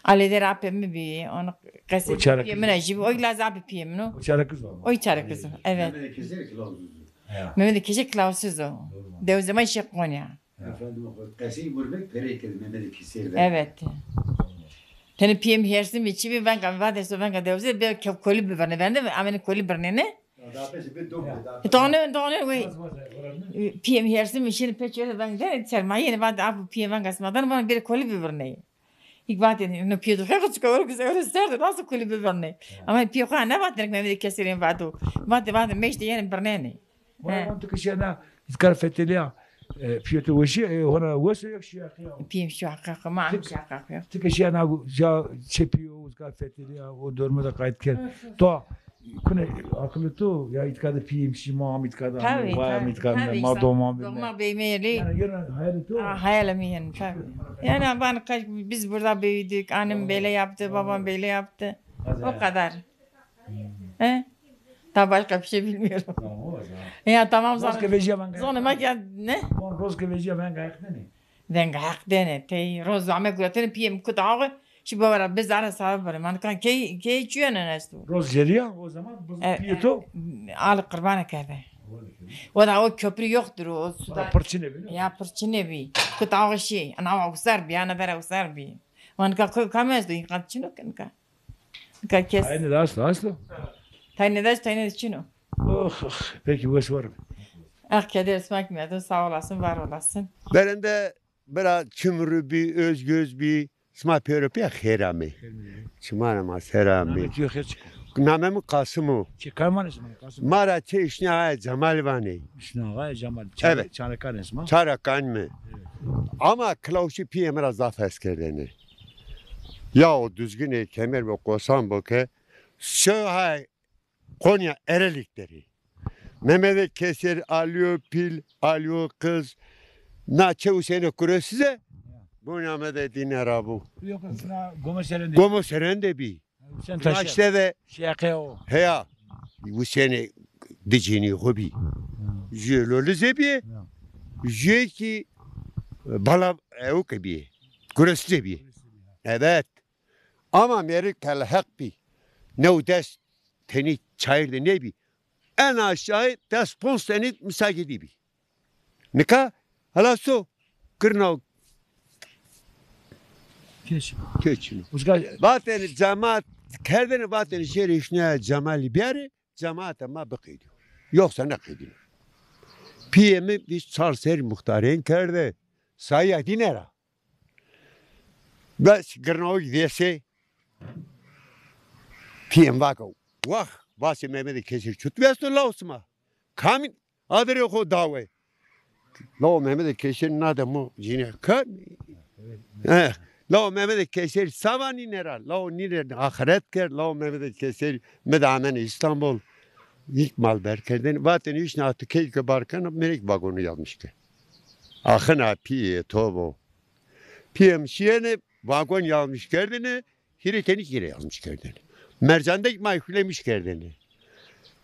Alêder apê mi bî, onu qesê piyê min a jî bî, o laz apê piyê min o. O çare kız o. O çare kız o, evet. Mehmet Keser Kilavuzuz o. Ya. Mehmet Keser Kilavuzuz o. Doğru. Dew zaman şey Konya. Ya. Efendim, o qesey vur bek perey kedi Mehmet Keser ver. Evet. Tenê piyê mi hersim bî, çi bî, venga mi vate so venga dewze, bê ke-, kolî bibirne, vende, amene kolî birnêne. Daha pesi bir dom, ya. Daha pesi. Tane, tane, wey. Piyê mi hersim bî, şêne pê çöre veng de, sermayê ne vate, apo piyê venga sima dan, bana bir kolî bibirne. Îk vatêne, no pîyê do xêr xo çika oro kise oro ser de nasıl kulübü birnê. Ama pîyê xo nevatêne ke Mehmet Keserî vato. Vatê, vatê meşte yenê birnenê. Vay, van tu kişe na, îzkar fetelîya, E, piyê to weşî, e, hona wes o, yok şî heqî ya? Piyê mi şî heqî ya, ma em şî heqî ya. Ti ke şîya na, ya çepî o, uzka fetelîya, o dorme de qayt kerd. To kune aqilê to ya, îtîqadê piyê mi şî, ma am îtîqada, ma am îtîqada, ma doma mi. Doma beyme yelî. Yani, yani hayalê to? Aa, hayalê mi yani, tabii. Yani ben kaç, biz burada büyüdük, annem böyle yaptı, babam böyle yaptı. O kadar. He? Daha başka bir şey bilmiyorum. Tamam, o zaman. Ya tamam, Rozke vejîya vengayakdene. Zonê ma ki ne? Von rozke vejîya vengayakdene. Vengayakdene. Tey roz ame guretene piyê mi kut awe. Şî bawera bizare sabe bare. Man kan key, key çüyenen esto. Roz geliyor, o zaman biz piyê to. Ali qurbana kerde. O da o köprü yoktur o suda. Pırçine bile. Ya pırçine bi. Kut awe şî. Ana awe usar bi, ana dere usar bi. Man ka ko kam esto, inkan çino ken ka. Nika kes. Tayne de esto, esto. Tayne de esto, tayne de çin o. Oh, oh, peki, wes war. Ah, keder smak merdum, sağ olasın, var olasın. Berende bira Çimru bi, Özgöz bi, sima pêro pê xêr amê. Çiman ama ser amê. Name tu xêr çıkar. Name mi Kasım o. Çi kayman ismi Kasım? Mara çe işne ay Cemal vanê. İşne ay Cemal. Evet. Çare-, çarekan ismi. Çarekan mi? Evet. Ama Klawşi piyê mi ra zaf hes kerdene. Ya o Düzgünê Kemer bo, Kosan bo ke, şew hay Konya Erelik derî. Mehmedê Kesir, Alîyo Pîl, Alîyo Qiz, na çe Huseyno Kuresize, Konya me de dîne ra bu. Yok, na Gomo Serende. Gomo Serende bî. Hüseyin Taşer. İşte de Şeqe o. Heya. Hüseyinê dicînî xo bî. Jüye Lolize bî. Jüye ki bala ew ke bî. Kuresize bî. Evet. Ama mêrik telheq bî. New des tenî çayir de nêbî. En aşağı des ponc tenî misakî dî bî. Nika hela so kirna o. Keç. Keç. Uzga. Vatêne cemaat kerdêne, vatêne şêrê hişnaya Cemalî biyarê, cemaata ma biqeydîyo. Yoksa nêqeydîno. Piyê mi vîst çar serî muxtarên kerde. Sayîya dîne ra. Bes girnawik dêsê. Piyê mi vake, wax, vasê Mehmedê Kesir çut vesto law sima? Kamî adirê xo dawe? Law Mehmedê Kesir na de mo cîne kamî? Eh, law Mehmedê Kesir sava nîne ra? Law nîne axiret kerd, law Mehmedê Kesir mi de amene İstanbul. İlk mal ber kerdêne. Vatêne hişna tu key ke bar kena, mêrik vagonu yazmış ke. Axina piyê to bo. Piyê mi şîyêne, vagon yazmış kerdêne, hîrê tenî hîrê yazmış kerdêne. Mercandek ma xulemiş kerdêne.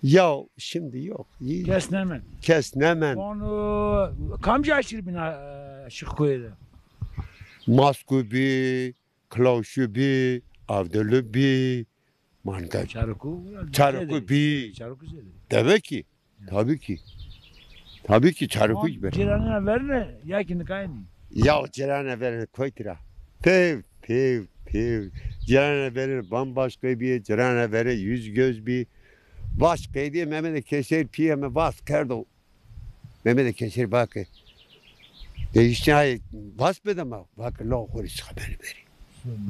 Ya şimdi yok. Kes nêmend. Kes nêmend. Onu kamcî aşîr bîna, e, Şixkoyê de? Masku bî, Klawşu bî, Avdulu bî, Manka. Çaroku? Çaroku bî. Çaroku zêde. Tabii ki. Tabii ki. Tabii ki Çaroku bî. Cîranîna verine ya ki nikaynî? Ya cîranîna verine koytira. Pev, pev, pev. Cîranîna verine bambaşka bî, cîranîna verine yüz göz bî. Vas qeydîye Mehmedê Kesir piyê mi vas kerdo. Mehmedê Kesir vake, değişti ay, vas bide ma, vake, la xo rê çiqa beni berî.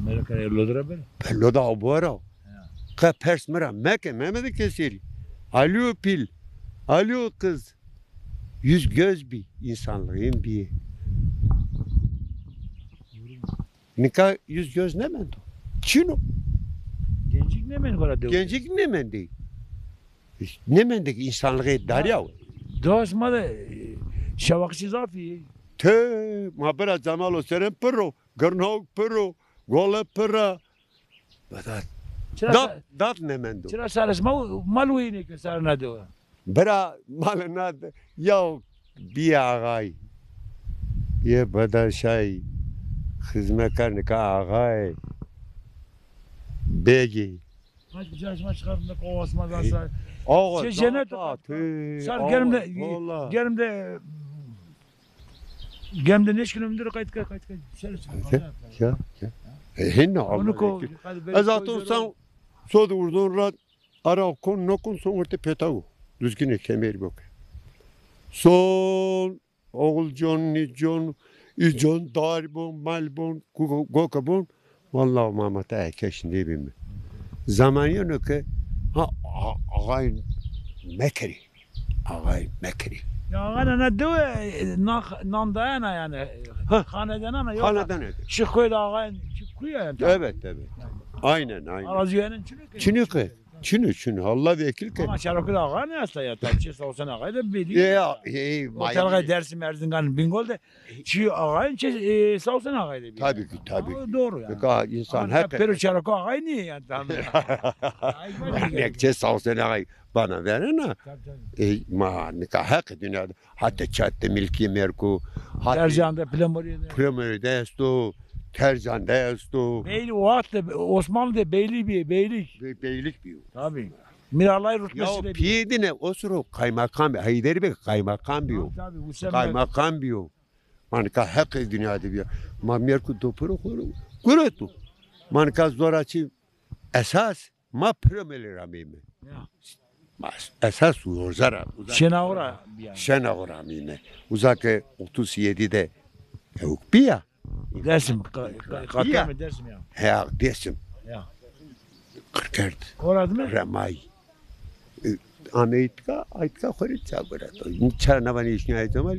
Mera kare loda ra bere? Ben loda o bora. Ya. Qe pers mi ra meke, Mehmedê Kesirî. Alîyo Pîl, Alîyo Qiz. Yüz göz bî, insanlığın bî. Nika yüz göz nêmendo. Çin o. Gencik nêmend vara dewe. Gencik nêmendî. Nêmendî ki, insanlığı darî ya. Dost ma de, e, şevaqçî zaf î. Tê, ma bira Cemal Huseyne pir o, Girnawik pir o, Gole pir a. Vedat. Çira dat, sa-, dat nêmendo. Çira sarê sima mal weyînê ke sarê na dewe? Bira, mal na de-, ya bî axay. Yê bedeşay, xizmetkar nika axay. Bêgî. Hac, güzel, şima çıkar, ne kovasma da sar. Ağa, şey, cennet. Sar, germ de, germ de, germ de neşkin ömdür, kayt, kayt, kayt, kayt. Şöyle çıkar. Ya, ya. E, hinna. Onu ko, ez aton san, sod urdun ra, ara kon, no kon, son orte petago. Düzgüne kemer bok. Son, Oğulcon, Nicon, Ücon, dar bon, mal bon, go-, goke bon. Vallahi Mehmet, e, keş nêbîme. Zamanî yeno ke, ha, a-, ağay mekerî. Ağay mekerî. Ya ağayna ne dewe, e, nan, nan dayana yani. Ha. Xanedanana yok. Xanedan edi. Şu köyde ağayın şu kuyu yani. Evet, evet. Aynen, aynen. Arazi yani Çinike. Çinike. Çinike, Çinike. Allah vekil ke. Ama Çarok'ta ağay ne hasta ya? Tabii şey, Savsen ağay da belli. Ya, e, e, o tarafta Dersim, Erzingan, Bingöl de. Şu ağayın şey, e, Savsen ağay da belli. Tabii ki, tabii ki. Doğru yani. Ka insan hak. Pero Çarok ağay niye yani? Tamam. Ay, bak. Nekçe Savsen ağay bana verena. Tabii, tabii. E, ma nika hak dünyada. Hatta Çatte Milki Merku, hatta Tercan de, Plemoriye de. Plemoriye de esto, Tercan de esto. Beyli, o vaxt de Osmanlı de beyli bir beylik. Be-, beylik bir. Tabii. Miralay rutbesi de bir. Piye dine o suro kaymakam, Heyder Bey kaymakam bir. Tabii, tabii, Hüseyin Bey. Kaymakam bir. Manika hak dünyada bir. Ma Merku dopuru kuru. Kuretu. Manika zoraçi esas. Ma Plemoriye ra ameyme. Ya. Ma esas Urza ra. Şenaxo ra bîya. Şenaxo ra ameyme. Uza ke otuz yedi de ewk bîya. Dersim, ka-, ka-, kateme Dersim ya. Ya, Dersim. Ya. Qirkerd. Ora dime? Remay. E, ame îtka, îtka xo rê ça gura to. Ça nevanê îşnîyayê Cemal,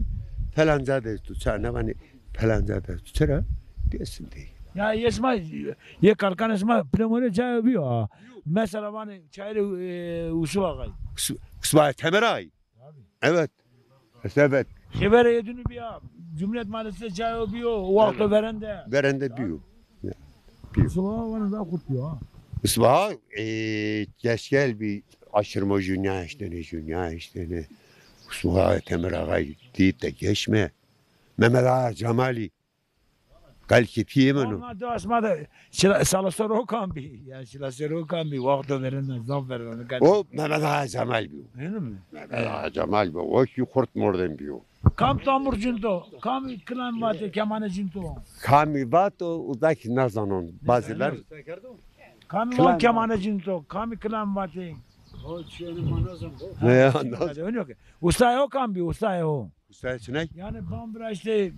felanca de esto, ça nevanê felanca de esto. Çira? Dêsim de. Ya, yê sima, yê kalkanê sima Plemorîye cayo bîyo ha. Mesela vanê çayirê, e, Usul Axay. Kus-, Kusma Temer Ağay. Tabii. Evet. Evet. Xeberê êdînû bîya, Cumhuriyet Mahallesi de cayo bîyo, o wexto verên de. Verên de bîyo. Ya, bîyo. Usul Axa vanê daha kurt bîyo ha. Usul Axa, e, geç gel bir aşırma jünya iştene, jünya iştene. Usul Axa Temer Ağay deyip de geçme. Mehmet Ağa Cemalî. Kalkî pîyê min o. Ama de asma de çila-, sala ser o kam bî. Ya çila ser o kam bî. Wexto verên de, zaf verên de. O Mehmet Ağa Cemal bî. Öyle mi? Mehmet Ağa Cemal bî. O ki kurt mordem bîyo. Kam tambur cinto, kam kilam vatê, kemane cinto. Kamî vato, o da ki nazanon. Bazılar. Kamî van kemane cinto, kamî kilam vatê. O çiyeni ma nazan bo. Ne ya, naz- Usta yo kam bî, usta yo. Usta çinek? Yani ban viraştê,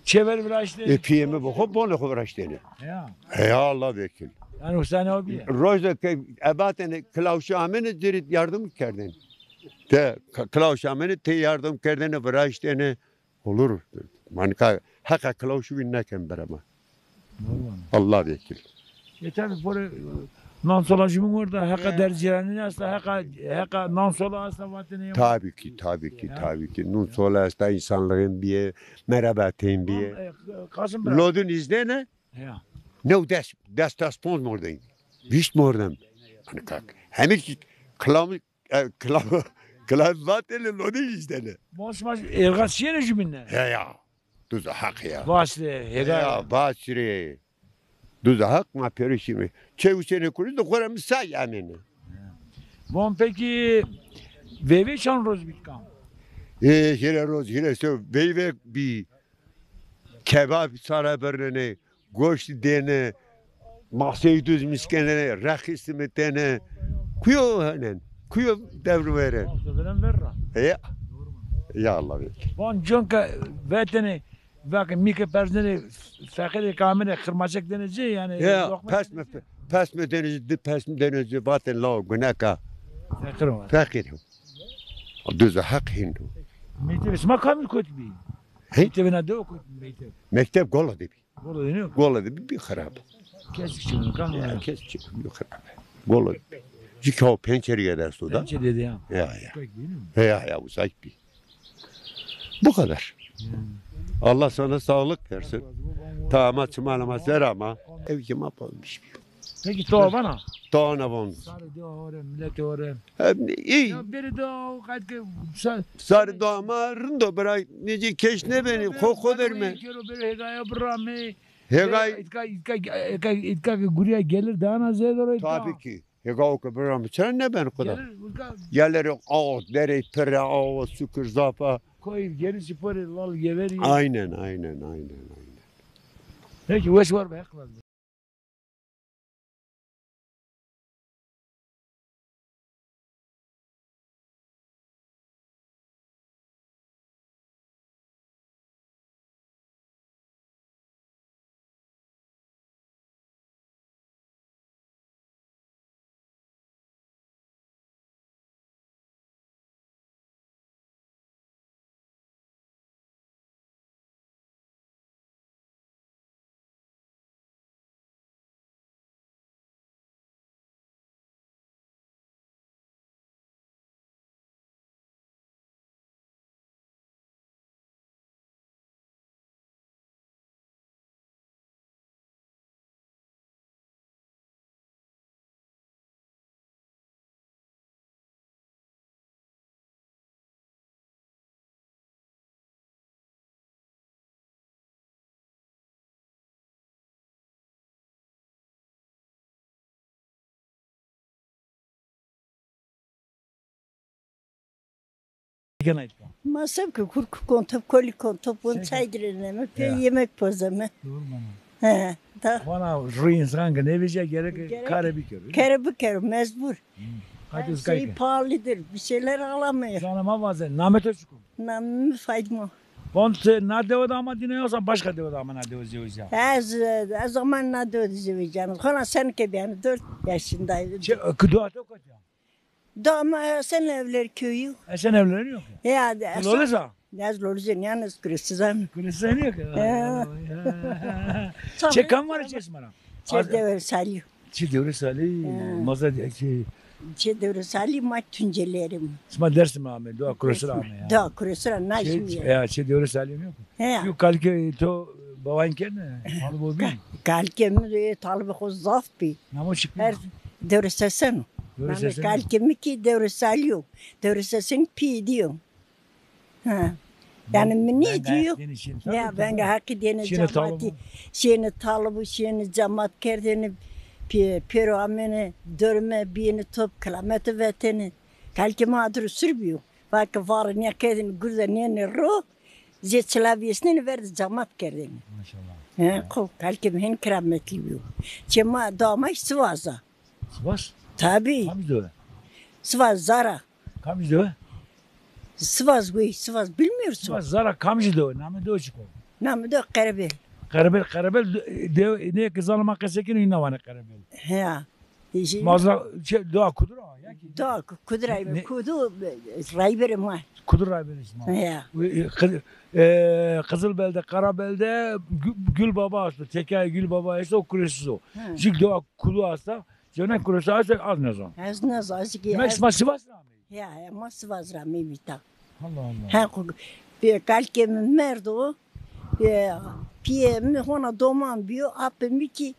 çêver viraştê. E, pîyê mi bi xo, bonê xo viraştêne. Ya. Heya, Allah vekil. Yani usta ne o bîye? Roje ke ebatene kilawşi amene, ciri yardım kerdin. Te ka-, kilawşi amene, te yardım kerdene, viraştêne. Olur. Manika heqa kilawşi wî neken berema. Normal. Allah vekil. E, tabi, pore, e, nan sola jumîn orada, heqa derzîranî esta, heqa, heqa nan sola esta vatene. Tabii ki, tabii ki, tabii ki. Nun sola esta, insanlığın bir, merhabetin bir. Tamam, e, Kasım bırak. Lodun izdene. Ya. Ne o des, des, des pons mordem. Vîst mordem. Hani kalk. Hemil ki, kılamı E, kilam, kilam vatêne, lodî îzdêne. Bon, sima êrxa şîyêne jumîne? Heya. Duza haq ya. Vaştê, hêga. Ya, vaştê. Duza haq ma pêro şîme. Çê Husênê Kurî de xora mi say amêne. Bon, peki, veyvê çand roz bî kam? E, hîrê roz, hîrê sew veyvek bî. Kebab sare birnenê. Goşt dêne, masey duz miskenene, reqî simitene. Kuyo henen, kuyo devrim veren. Veren ver ra. Ya. Ya Allah ver. Van conka vetene, bak, mîke perznene, feqîrê kamine, xirmaçek dene ci, yani. Ya, pesme, pesme dene ci, di pesme dene ci, vaten lao guneka. Feqîr o. Feqîr o. Duza haq hindo. Mekteb sima kamil kot bî? He? Mektebê na dewe kot bî, mekteb. Mekteb Golo de bî. Golo de ne? Golo de bir, bir xirab. Kesik çi, kan ya, kesik çi, bir xirab. Golo. Ci kaw pençeri ya dersto da. Pençeri de ya. Ya, ya. Uzak değil mi? Ya, ya, uzak bir. Bu kadar. Hmm. Allah sana sağlık versin. Tamam, çiman ama ser ama. Ev ki ma palmış bir. Peki, to vana? To na von. Sarı do ore, millet ore. Hem iyi. Ya biri do, kaç ke, sa- Sarı do ama rindo bırak. Nece keş ne beni, koko derme. Kero biri hegaya bırame. Hegay. İtka, itka, itka, itka ki guriya gelir daha na zedor itka. Tabii ki. Hegay o ki bırame. Sen ne ben kuda? Gelir, itka. Yerleri ağ, dere, pire, ağ, sükür, zafa. Koy, geri spori, lal, geveri. Aynen, aynen, aynen, aynen. Peki, weş var be, hak lazım. Kena îtka. Ma se bike, kurk kontop, kolî kontop, win çay girêneme, pê yemek pozeme. Doğru bana. He, da. Vana ru însan ke nêvejîya gerek kare bikero. Kare bikero, mecbur. Her şey pahalıdır, bir şeyler alamıyor. Zana ma vaze, namê to çik o? Namê mi Fatma. Bon, ti na dewe de ama dîne yoksa başka dewe de ama na dewe zewicîya? Ez, ez ama na dewe de zewicîyame. Xona senike bîyane, dört yaşındaydım. Çi, ki dua to kotî ya? Dua ma Esenevler köyü. Esenevler yok. Ya, Lolisa? Ez Lolisa, yalnız Kuresiz am. Kuresiz yok. Çe kam var çe şima ra? Çe dewe Salî. Çi Dewrê Salî, maza de, çi. Çi Dewrê Salî ma Tuncelî rê. Sima Dêrsim ame, dua Kurêsir ame ya. Dua Kurêsir a, na çi, ya, çi Dewrê Salî yok. He. Şu kalke to bawan kene, talib o bî. Kalke mi, e, talibê xo zaf bî. Namo çik bî? Her Dewrê Sesen o. Dewrê Sesen. Kalke mi ki Dewrê Salî yo. Dewrê Sesen pî dîyo. Ha. Yanî mi nêdîyo. Ya, venga Heqî dêne cematî. Şêne talibû, şêne cemat kerdêne, pê-, pêro amêne dorme, bîyêne top, kilamete vetêne. Kalkê ma adir sur bîyo. Vake vare nîya kerdêne, gurda nêne ro, zê çila vêsnêne, ver de cemat kerdêne. Maşallah. He, ko, kalkê mi hên kerametlî bîyo. Çê ma, dua ma Sivas a. Sivas? Tabii. Kamcî dewe? Sivas Zara. Kamcî dewe? Sivas wey, Sivas bilmiyorsun. Sivas Zara kamcî dewe? Namê dewe çik o? Namê dewe Qerebel. Qerebel, Qerebel de, de, ne ki zanê ma qese kenê, îna vanê Qerebel. He. Mazra, çi, dewa Kudur a, ya ki? Dewa Ku-, Kudur a, Kudu, e, rayberê ma. Kudur rayberê şima. He. E, Kız-, e, Kızılbelde, Karabelde, Gü-, Gül Baba esto, Tekayê Gül Baba esto, o Kuresiz o. He. Jik dewa Kudu esta, Cene Kuresiz esta, az nezon. Ez nezon, ez ki. Demek şima Sivas ra amey? Ya, ya, ma Sivas ra amey vîta. Allah Allah. He, ku-, pê kalkê mi merdo, pê, pîyê mi hona doman bîyo, apê mi kî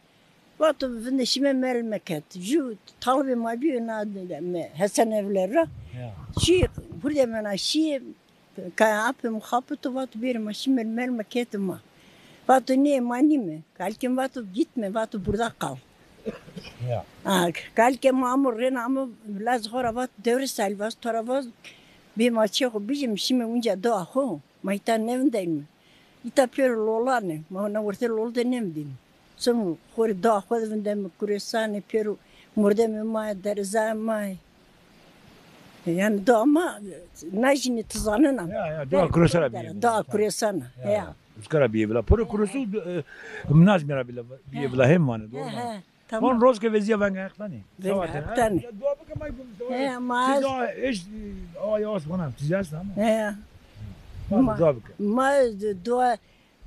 vato vinde şîme merl meket. Jû talibê ma bîyo na, me, Hesenevler ra. Ya. Şî, hurdemena şî, ka apê mi xapito, vato bêrê ma şîme merl meket ma. Vato nê, ma nîme. Kalkê mi vato gitme, vato burada kal. Ya. Ha, kalkê ma amo rêna amo lazê xo ra vat, Dewrê Salî, vat, to ra vat, bê ma çê xo bijîme, şîme unca dewa xo. Ma îta nêvindeyme. Îta pêro lolan ê. Ma na wertê lol de nêvindeyme. Sonu xo rê dewa xo de vindeyme, Kuresan ê, pêro mordemê ma yê, derezayê ma yê. Yanî dewa ma, najîne ti zanena. Ya, ya, dewa Kuresan a bîye vila. Dewa Kuresan a, ya. Uska ra bîye vila. Poro Kuresu, e, Nazmî ra bîye vila, hên vanê, doğru mu? He, he, tamam. Von roz ke vezîya venga Heq danê. Venga Heq danê. Ya dua bike may gum. He, ma. Ti dua eş, awa yavaş vana, ti esta ama. He. Ma dua bike. Ma dua,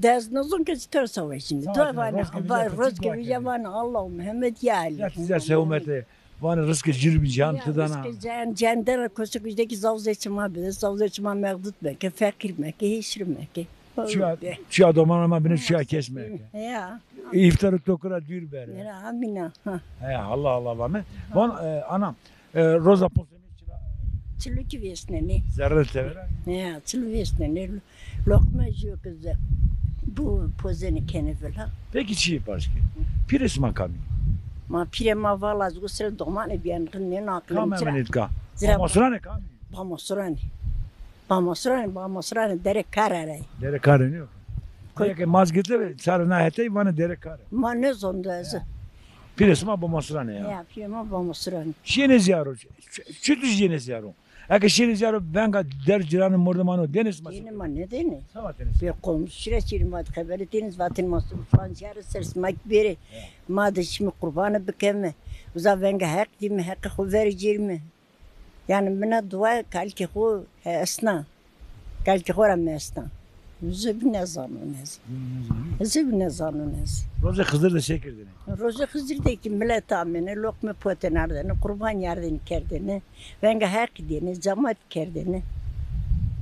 ez nezon ke çitor savaşîme. Dua vana, roz ke vezîya vana, Allahu Muhammed ya Ali. Ya ti sewmete, vanê rizqê cir bî, can ti dana. Rizqê can, can dana, kosek ujdekî zaf zê çima bide, zaf zê çima mexdut meke, feqîr meke, hêşir meke. Çuya, çuya domanê ma bine, çuya kes meke. Ya. Îftar û toku ra dûr bere. Ya, amîna. Ha. He, Allah Allah vame. Von, e, ana, e, roza posenê çila. Çilûkî vêsnenê. Zerre tevera. Ya, çilû vêsnenê. Loqme jû ke ze-, bu pozenê kenê vila. Peki çîyê pers ke. Pîrê sima kamî? Ma pîrê ma vala, ez usre domanê bîyan, rind nêno aqilê mi. Kam emenê tika? Bamosranê kamî? Bamosranê. Bamosranê, Bamosranê, Dere Kare ra yê. Dere Kare nîyo? Ko- Nîya ke maz girte, sarê na hetey vanê Dere Kare. Ma nêzon de ez. Pîrê sima Bamosranê ya. Ya, pîrê ma Bamosranê. Şîyêne zîyaro, çi, çi tu şîyêne zîyaro? Eke şîyêne zîyaro, venga der ciranê mordemano dêne sima? Dêne, ma nêdêne. Sawa dêne? Pê komşu ra şîyêne, ma de xebere dêne, vatêne ma filan şare ser sima kî bêrê. Ya. Ma de şîme qurbane bikeme. Uza venga Heq dîme, Heqê xo verê cêrîme. Yanî mi na dua kalkê xo esna. Kalkê xo ra mi esna. Zê bî nêzanon ez. Zê bî nêzanon ez. Rozê Xizir de se kerdêne? Rozê Xizir de kî milet amêne, loqme potêne ardêne, qurbanî ardêne kerdêne, venga Heqî dêne, cemat kerdêne.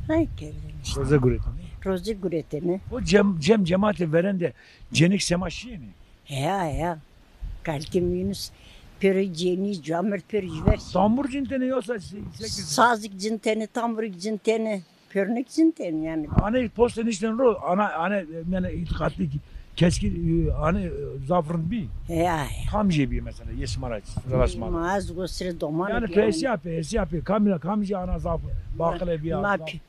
Hay kerdêne îşte. Roze guretêne. Roze guretêne. O cem, cem cematê verên de cenîk sema şîyêne? Heya, heya. Kalkê mi Yunus pêro cenî, camêrd pêro jûver şî. Tambur cintêne yosa se-, se kerdêne? Sazîk cintêne, tamburîk cintêne, pêrnik cintêne yanî. Anê poste niştêne ro, ana, anê, yanî îtîqatlî kî, Keskî, e, hanî, e, zaf rind bî? Ya, ya. Kam jê bî mesela, yê sima ra, sira sima ra? Ma ez go sirê domanê. Yanî pêsiya, pêsiya pê, kamî ra, kam jê ana zaf baqile bîya, ma zaf? Pî-,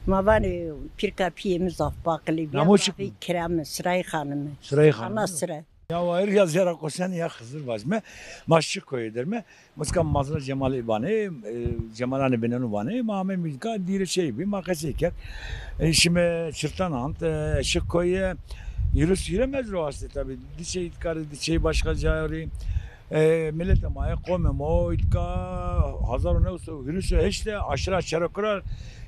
ma vanê pîrka pîyê mi zaf baqile bîya. Namo çik? Zafê Kerem, Sirayê Xanim. Sirayê Xanim. Ana sire. Ya wayir ya zêra qosenî ya Xizir vajîme. Ma Şik koyê derme. Muska mazra Cemal î vanê, e, Cemalanê Binenû vanê, ma amê mîlka dîre şey bî, ma qesey kerd. E, şime çirtan ant, e, Şik koyê, hîris hîre mezro astê tabî. Di şey îtkar, di şey başka cayarî. E, milete ma, e, qomê ma, îtka hazar û new sey hîris û heşt de aşira Çerokura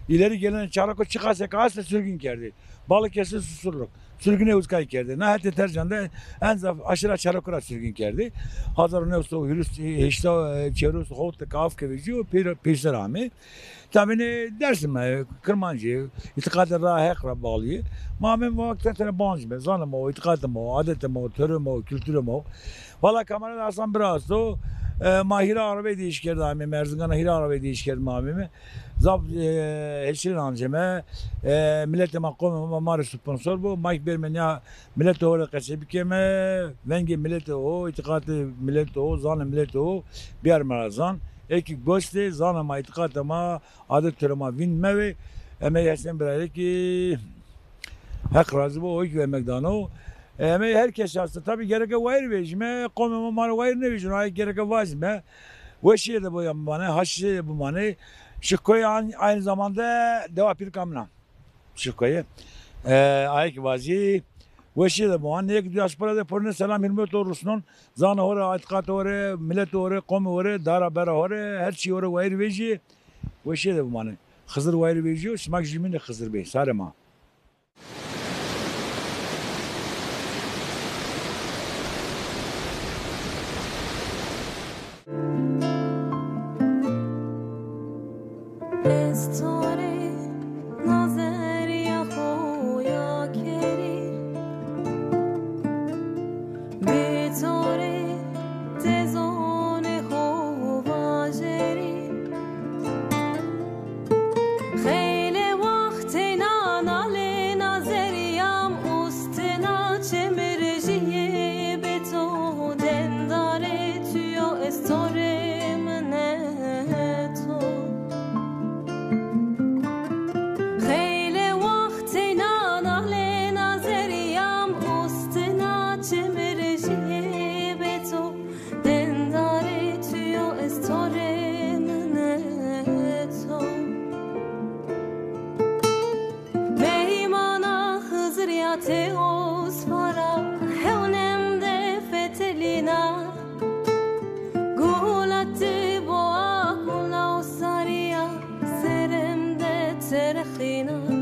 ileri gelen Çeroko çiqasê ke astê sürgün kerdê. Balıkesir, Susurluk. Sürgünê uskay kerdê. Na hetê Tercan de en zaf aşira Çerokura sürgün kerdê. Hazar û new sey hîris, heşta, e, çewres hot de kaf ke vejîyo, pê-, pêser amê. Tabî nê Dersim, e, Kirmancî, îtîqatê ra Heq ra bağlî. Ma amê ma vakte tene banc be, zanê ma, îtîqatê ma, adetê ma, törê ma, kulturê ma. Valla kamera de Hasan bira esto. E, ma hîrê arabey dîyîş kerd amê, Merzingana hîrê arabey dîyîş kerd ma amê. Zaf, e, hesirên anceme, e, miletê ma, qomê ma, ma rê sponsor bo. Ma kî berîme nîya miletê ho rê qesey bikeme, vengê miletê ho, îtîqatê miletê ho, zanê miletê ho biyarîme ra zan. Ê kî gos dê, zanê ma, îtîqatê ma, adet torê ma vînd mewê. Emey Hesen bira rê kî Heq razî bo, o kî emek dano. E, emey her kes esto. Tabî gereke wayir vejîme, qomê ma ma rê wayir nêvejîno, ay gereke vajîme. Weşîye de bimanê, haşîşê de bimanê. Şik koyê an-, aynı zamanda dewa pîrka min a. Şik koyê. E, ayê kî vajî, weşîye de bimanê. Yek diaspora de porîne selam hurmet o rusnon. Zanê ho rê, îtîqatê ho rê, miletê ho rê, qomê ho rê, dara bera ho rê, her çî ho rê wayir vejîyê. Weşîye de bimanê. Xizir wayir vejîyo, sima kî jumîn de Xizir bê. Sarê ma. Ez to rê nazeriya xo ya kerî, bê to rê tezonê xo vajerî. Xeylê waxtêna nalê nazerîyam ustêna çemirejîyê bê to dendarê tu yo ez to rê mineto. Xeylê waxtêna nalê nazerîyam ustêna çemirejîyê bê to. Dendarê tu yo ez to rê mineto. Meymana Xizirîya Teosfara hewnem de fetelîna. Gula ti boa gula usarîya serem de terexîna.